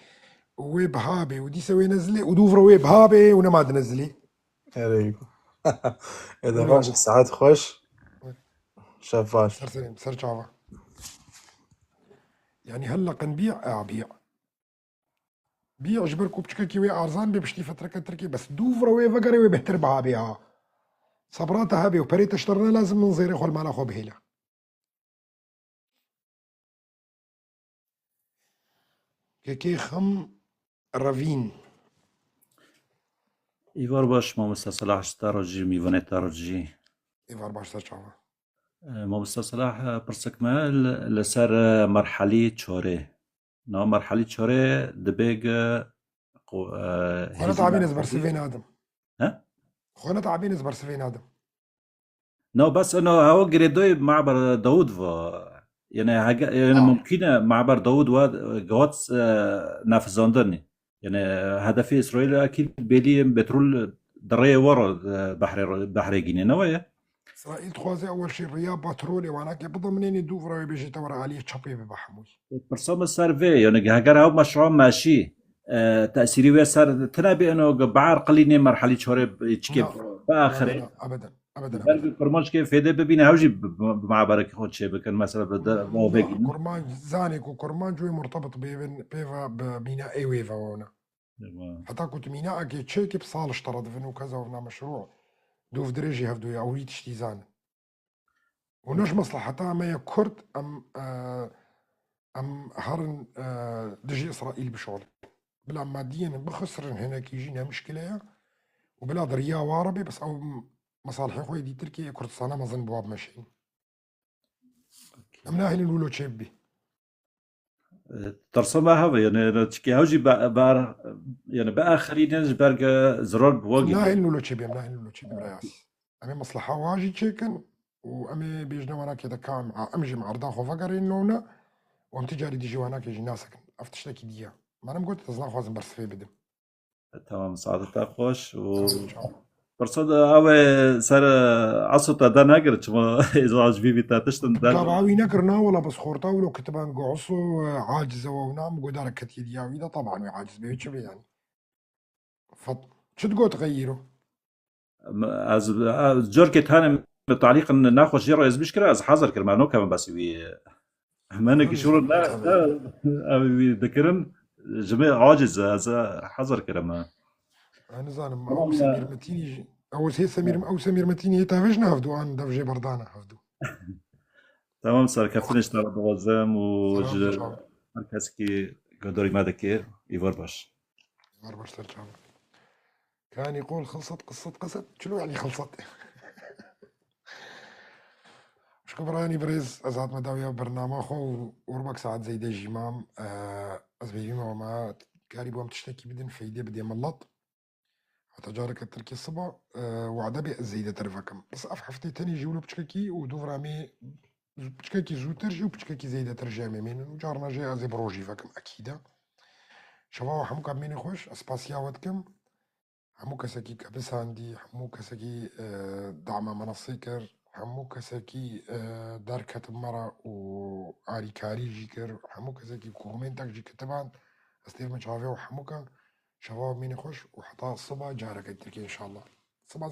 wê biha bê, û dîse wê nezilê, û dûvre wê biha bê, û nema dinizilê. Erê. Ê de Wala. Baş, saet xweş. Şev baş. Ser serê min, ser çava. Yanî hela qin bî, a bî. Bî ji ber ku piçkekî wê arzan bê piştî fetreke Tirkê, bes dûvre wê vegere wê bêhtir biha bê ha. Sebra te hebe û perê te ji te re ne lazim min zêrê xwe li mala xwe bihêle. Kekê Xim Revîn. Îvar baş, mamoste Selah, ji te re jî, mîvanê te re jî. Îvar baş, ser çava. E, mamoste Selah, e, pirsek me li, li ser, e, merhelî çarê. Na merhelî çarê dibê ge, qo-, e, Xwe ne hêzî tabîn ez merhelî bersivê nadim. He? Xwe ne tabîn ez bersivê nadim. No, bes eno hewa girêdoyê Maber Dawud va. Yani hege, yani Ha. mumkin e Maber Dawud wa, e, got, e, nefizandin. Yani, e, hedefê Îsraîl akîd bêlî petrol di rêyê wa re, e, behrê, behrê gînê, ne wa ye? Îsraîl dixwaze ewel şî riya petrolê wanakê bidomînê, dû vira wê bêjê te were aliyê çapê bibe hemûyî. Pirsa min ser vê, yani heger ew meşrua meşî, e, tesîrî wê ser tine bê, eno ge bar qilînê merhelî çorê çikê Na, biaxirê. na, na, ebeden, ebeden, Ber ebeden. Bi kurmanckê fêde bibîne, ew jî bi, bi, bi maberekî xwe çê bikin, mesela bi de, bi Na, vegîn. Kurmanc, zanê ku kurmanc wê murtebit bêbin, pêva bi mîna ê wê ve wona. Eywa. Heta ku tu mîna eke çêkî bi sal ji te re divin û keza wina meşrû dûv dirêjî hevdû ye, ew hî tiştî zanin. Û ne ji mesleheta me ye Kurd, em, e, em herin, e, dijî Îsraîl bişolin. Bila madiyên bixisirin hinekî jî ne mişkile ye. Û bila di riya wa re bê, bes ew mesalihê xwe yê dî Tirkiyeyê Kurdistana mezin bi wa bimeşînin. Em nahêlin wilo çêbibî. E, tirsa me heve, yani, yani, çikê hew jî be, ber, yani, biaxirînin ji ber ge zirar bi we gînin. Nahêlin wilo çêbî, em nahêlin wilo çêbî, birayas. Em ê mesleha wa jî çêkin û em ê bêjine wana kê de ka em, em jî em erda xwe vegerînin ona û em ti carî dijî wana kê jî nasekin. Ev tiştekî dî ye. Manim got, ez naxwazim bersivê bidim. Tamam, saete te xweş û Sağ ol, çawa. Pirsa de ew ê ser, e, Aso te de negir, çima êza ji vî vî te tiştin der. Tabi wî nekir, na wala, bes xorta wilo kitiban go Aso, e, aciz e, ew nam godar ketiye diya wî de, taban wî aciz be, çi be yani. Fat, çi digot xeyîro? Ez, ez carkê tane me talîq naxweş jê re ez bişkira, ez hazir kirime, no kevin bes wî. Hemenekî şûr ne, ne, ew wî dikirin, ji me aciz e, ez hazir kirime. Ez nizanim, Tamam ew ya. Semîr Metînî jî, ew hê Semîr, ew Semîr Metînî hê tevej ne hevdû an dev jê berdane hevdû. Tamam, serkeftinê ji te re dixwazim û Selam, ji çaw. Her kesekî guhdarî me dike, îvar baş. Îvar baş ser çav. Kanî qol xilsat, qisat, qisat. Çilo yani xilsat. Şiko birayani birêz, ez hatime dawiya bernama xwe û urbak saet zeyde jî mam, e, ez bêvî me ma karî bûm tiştekî bidin, feyde bidê milet. Heta careke tirkê siba, e, wade bê ez zêdetir vekim. Bes ev heftê tenê jî wilo piçkekî û dûvra me piçkekî zûtir jî û piçkekî zêdetir jî em ê mênin û carna jî ez ê bi rojî vekim ekîde. Şeva we hemûka mênê xweş, ez spasiya we dikim. Hemû kesekî ke bisandî, hemû kesekî, e, dama menasî kir, hemû kesekî, e, derketin me re û alîkarî jî kir, hemû kesekî komentek jî kitiban, ez têrme çavê û hemûka şeva mînê xweş û heta siba careke tirkê înşallah. Siba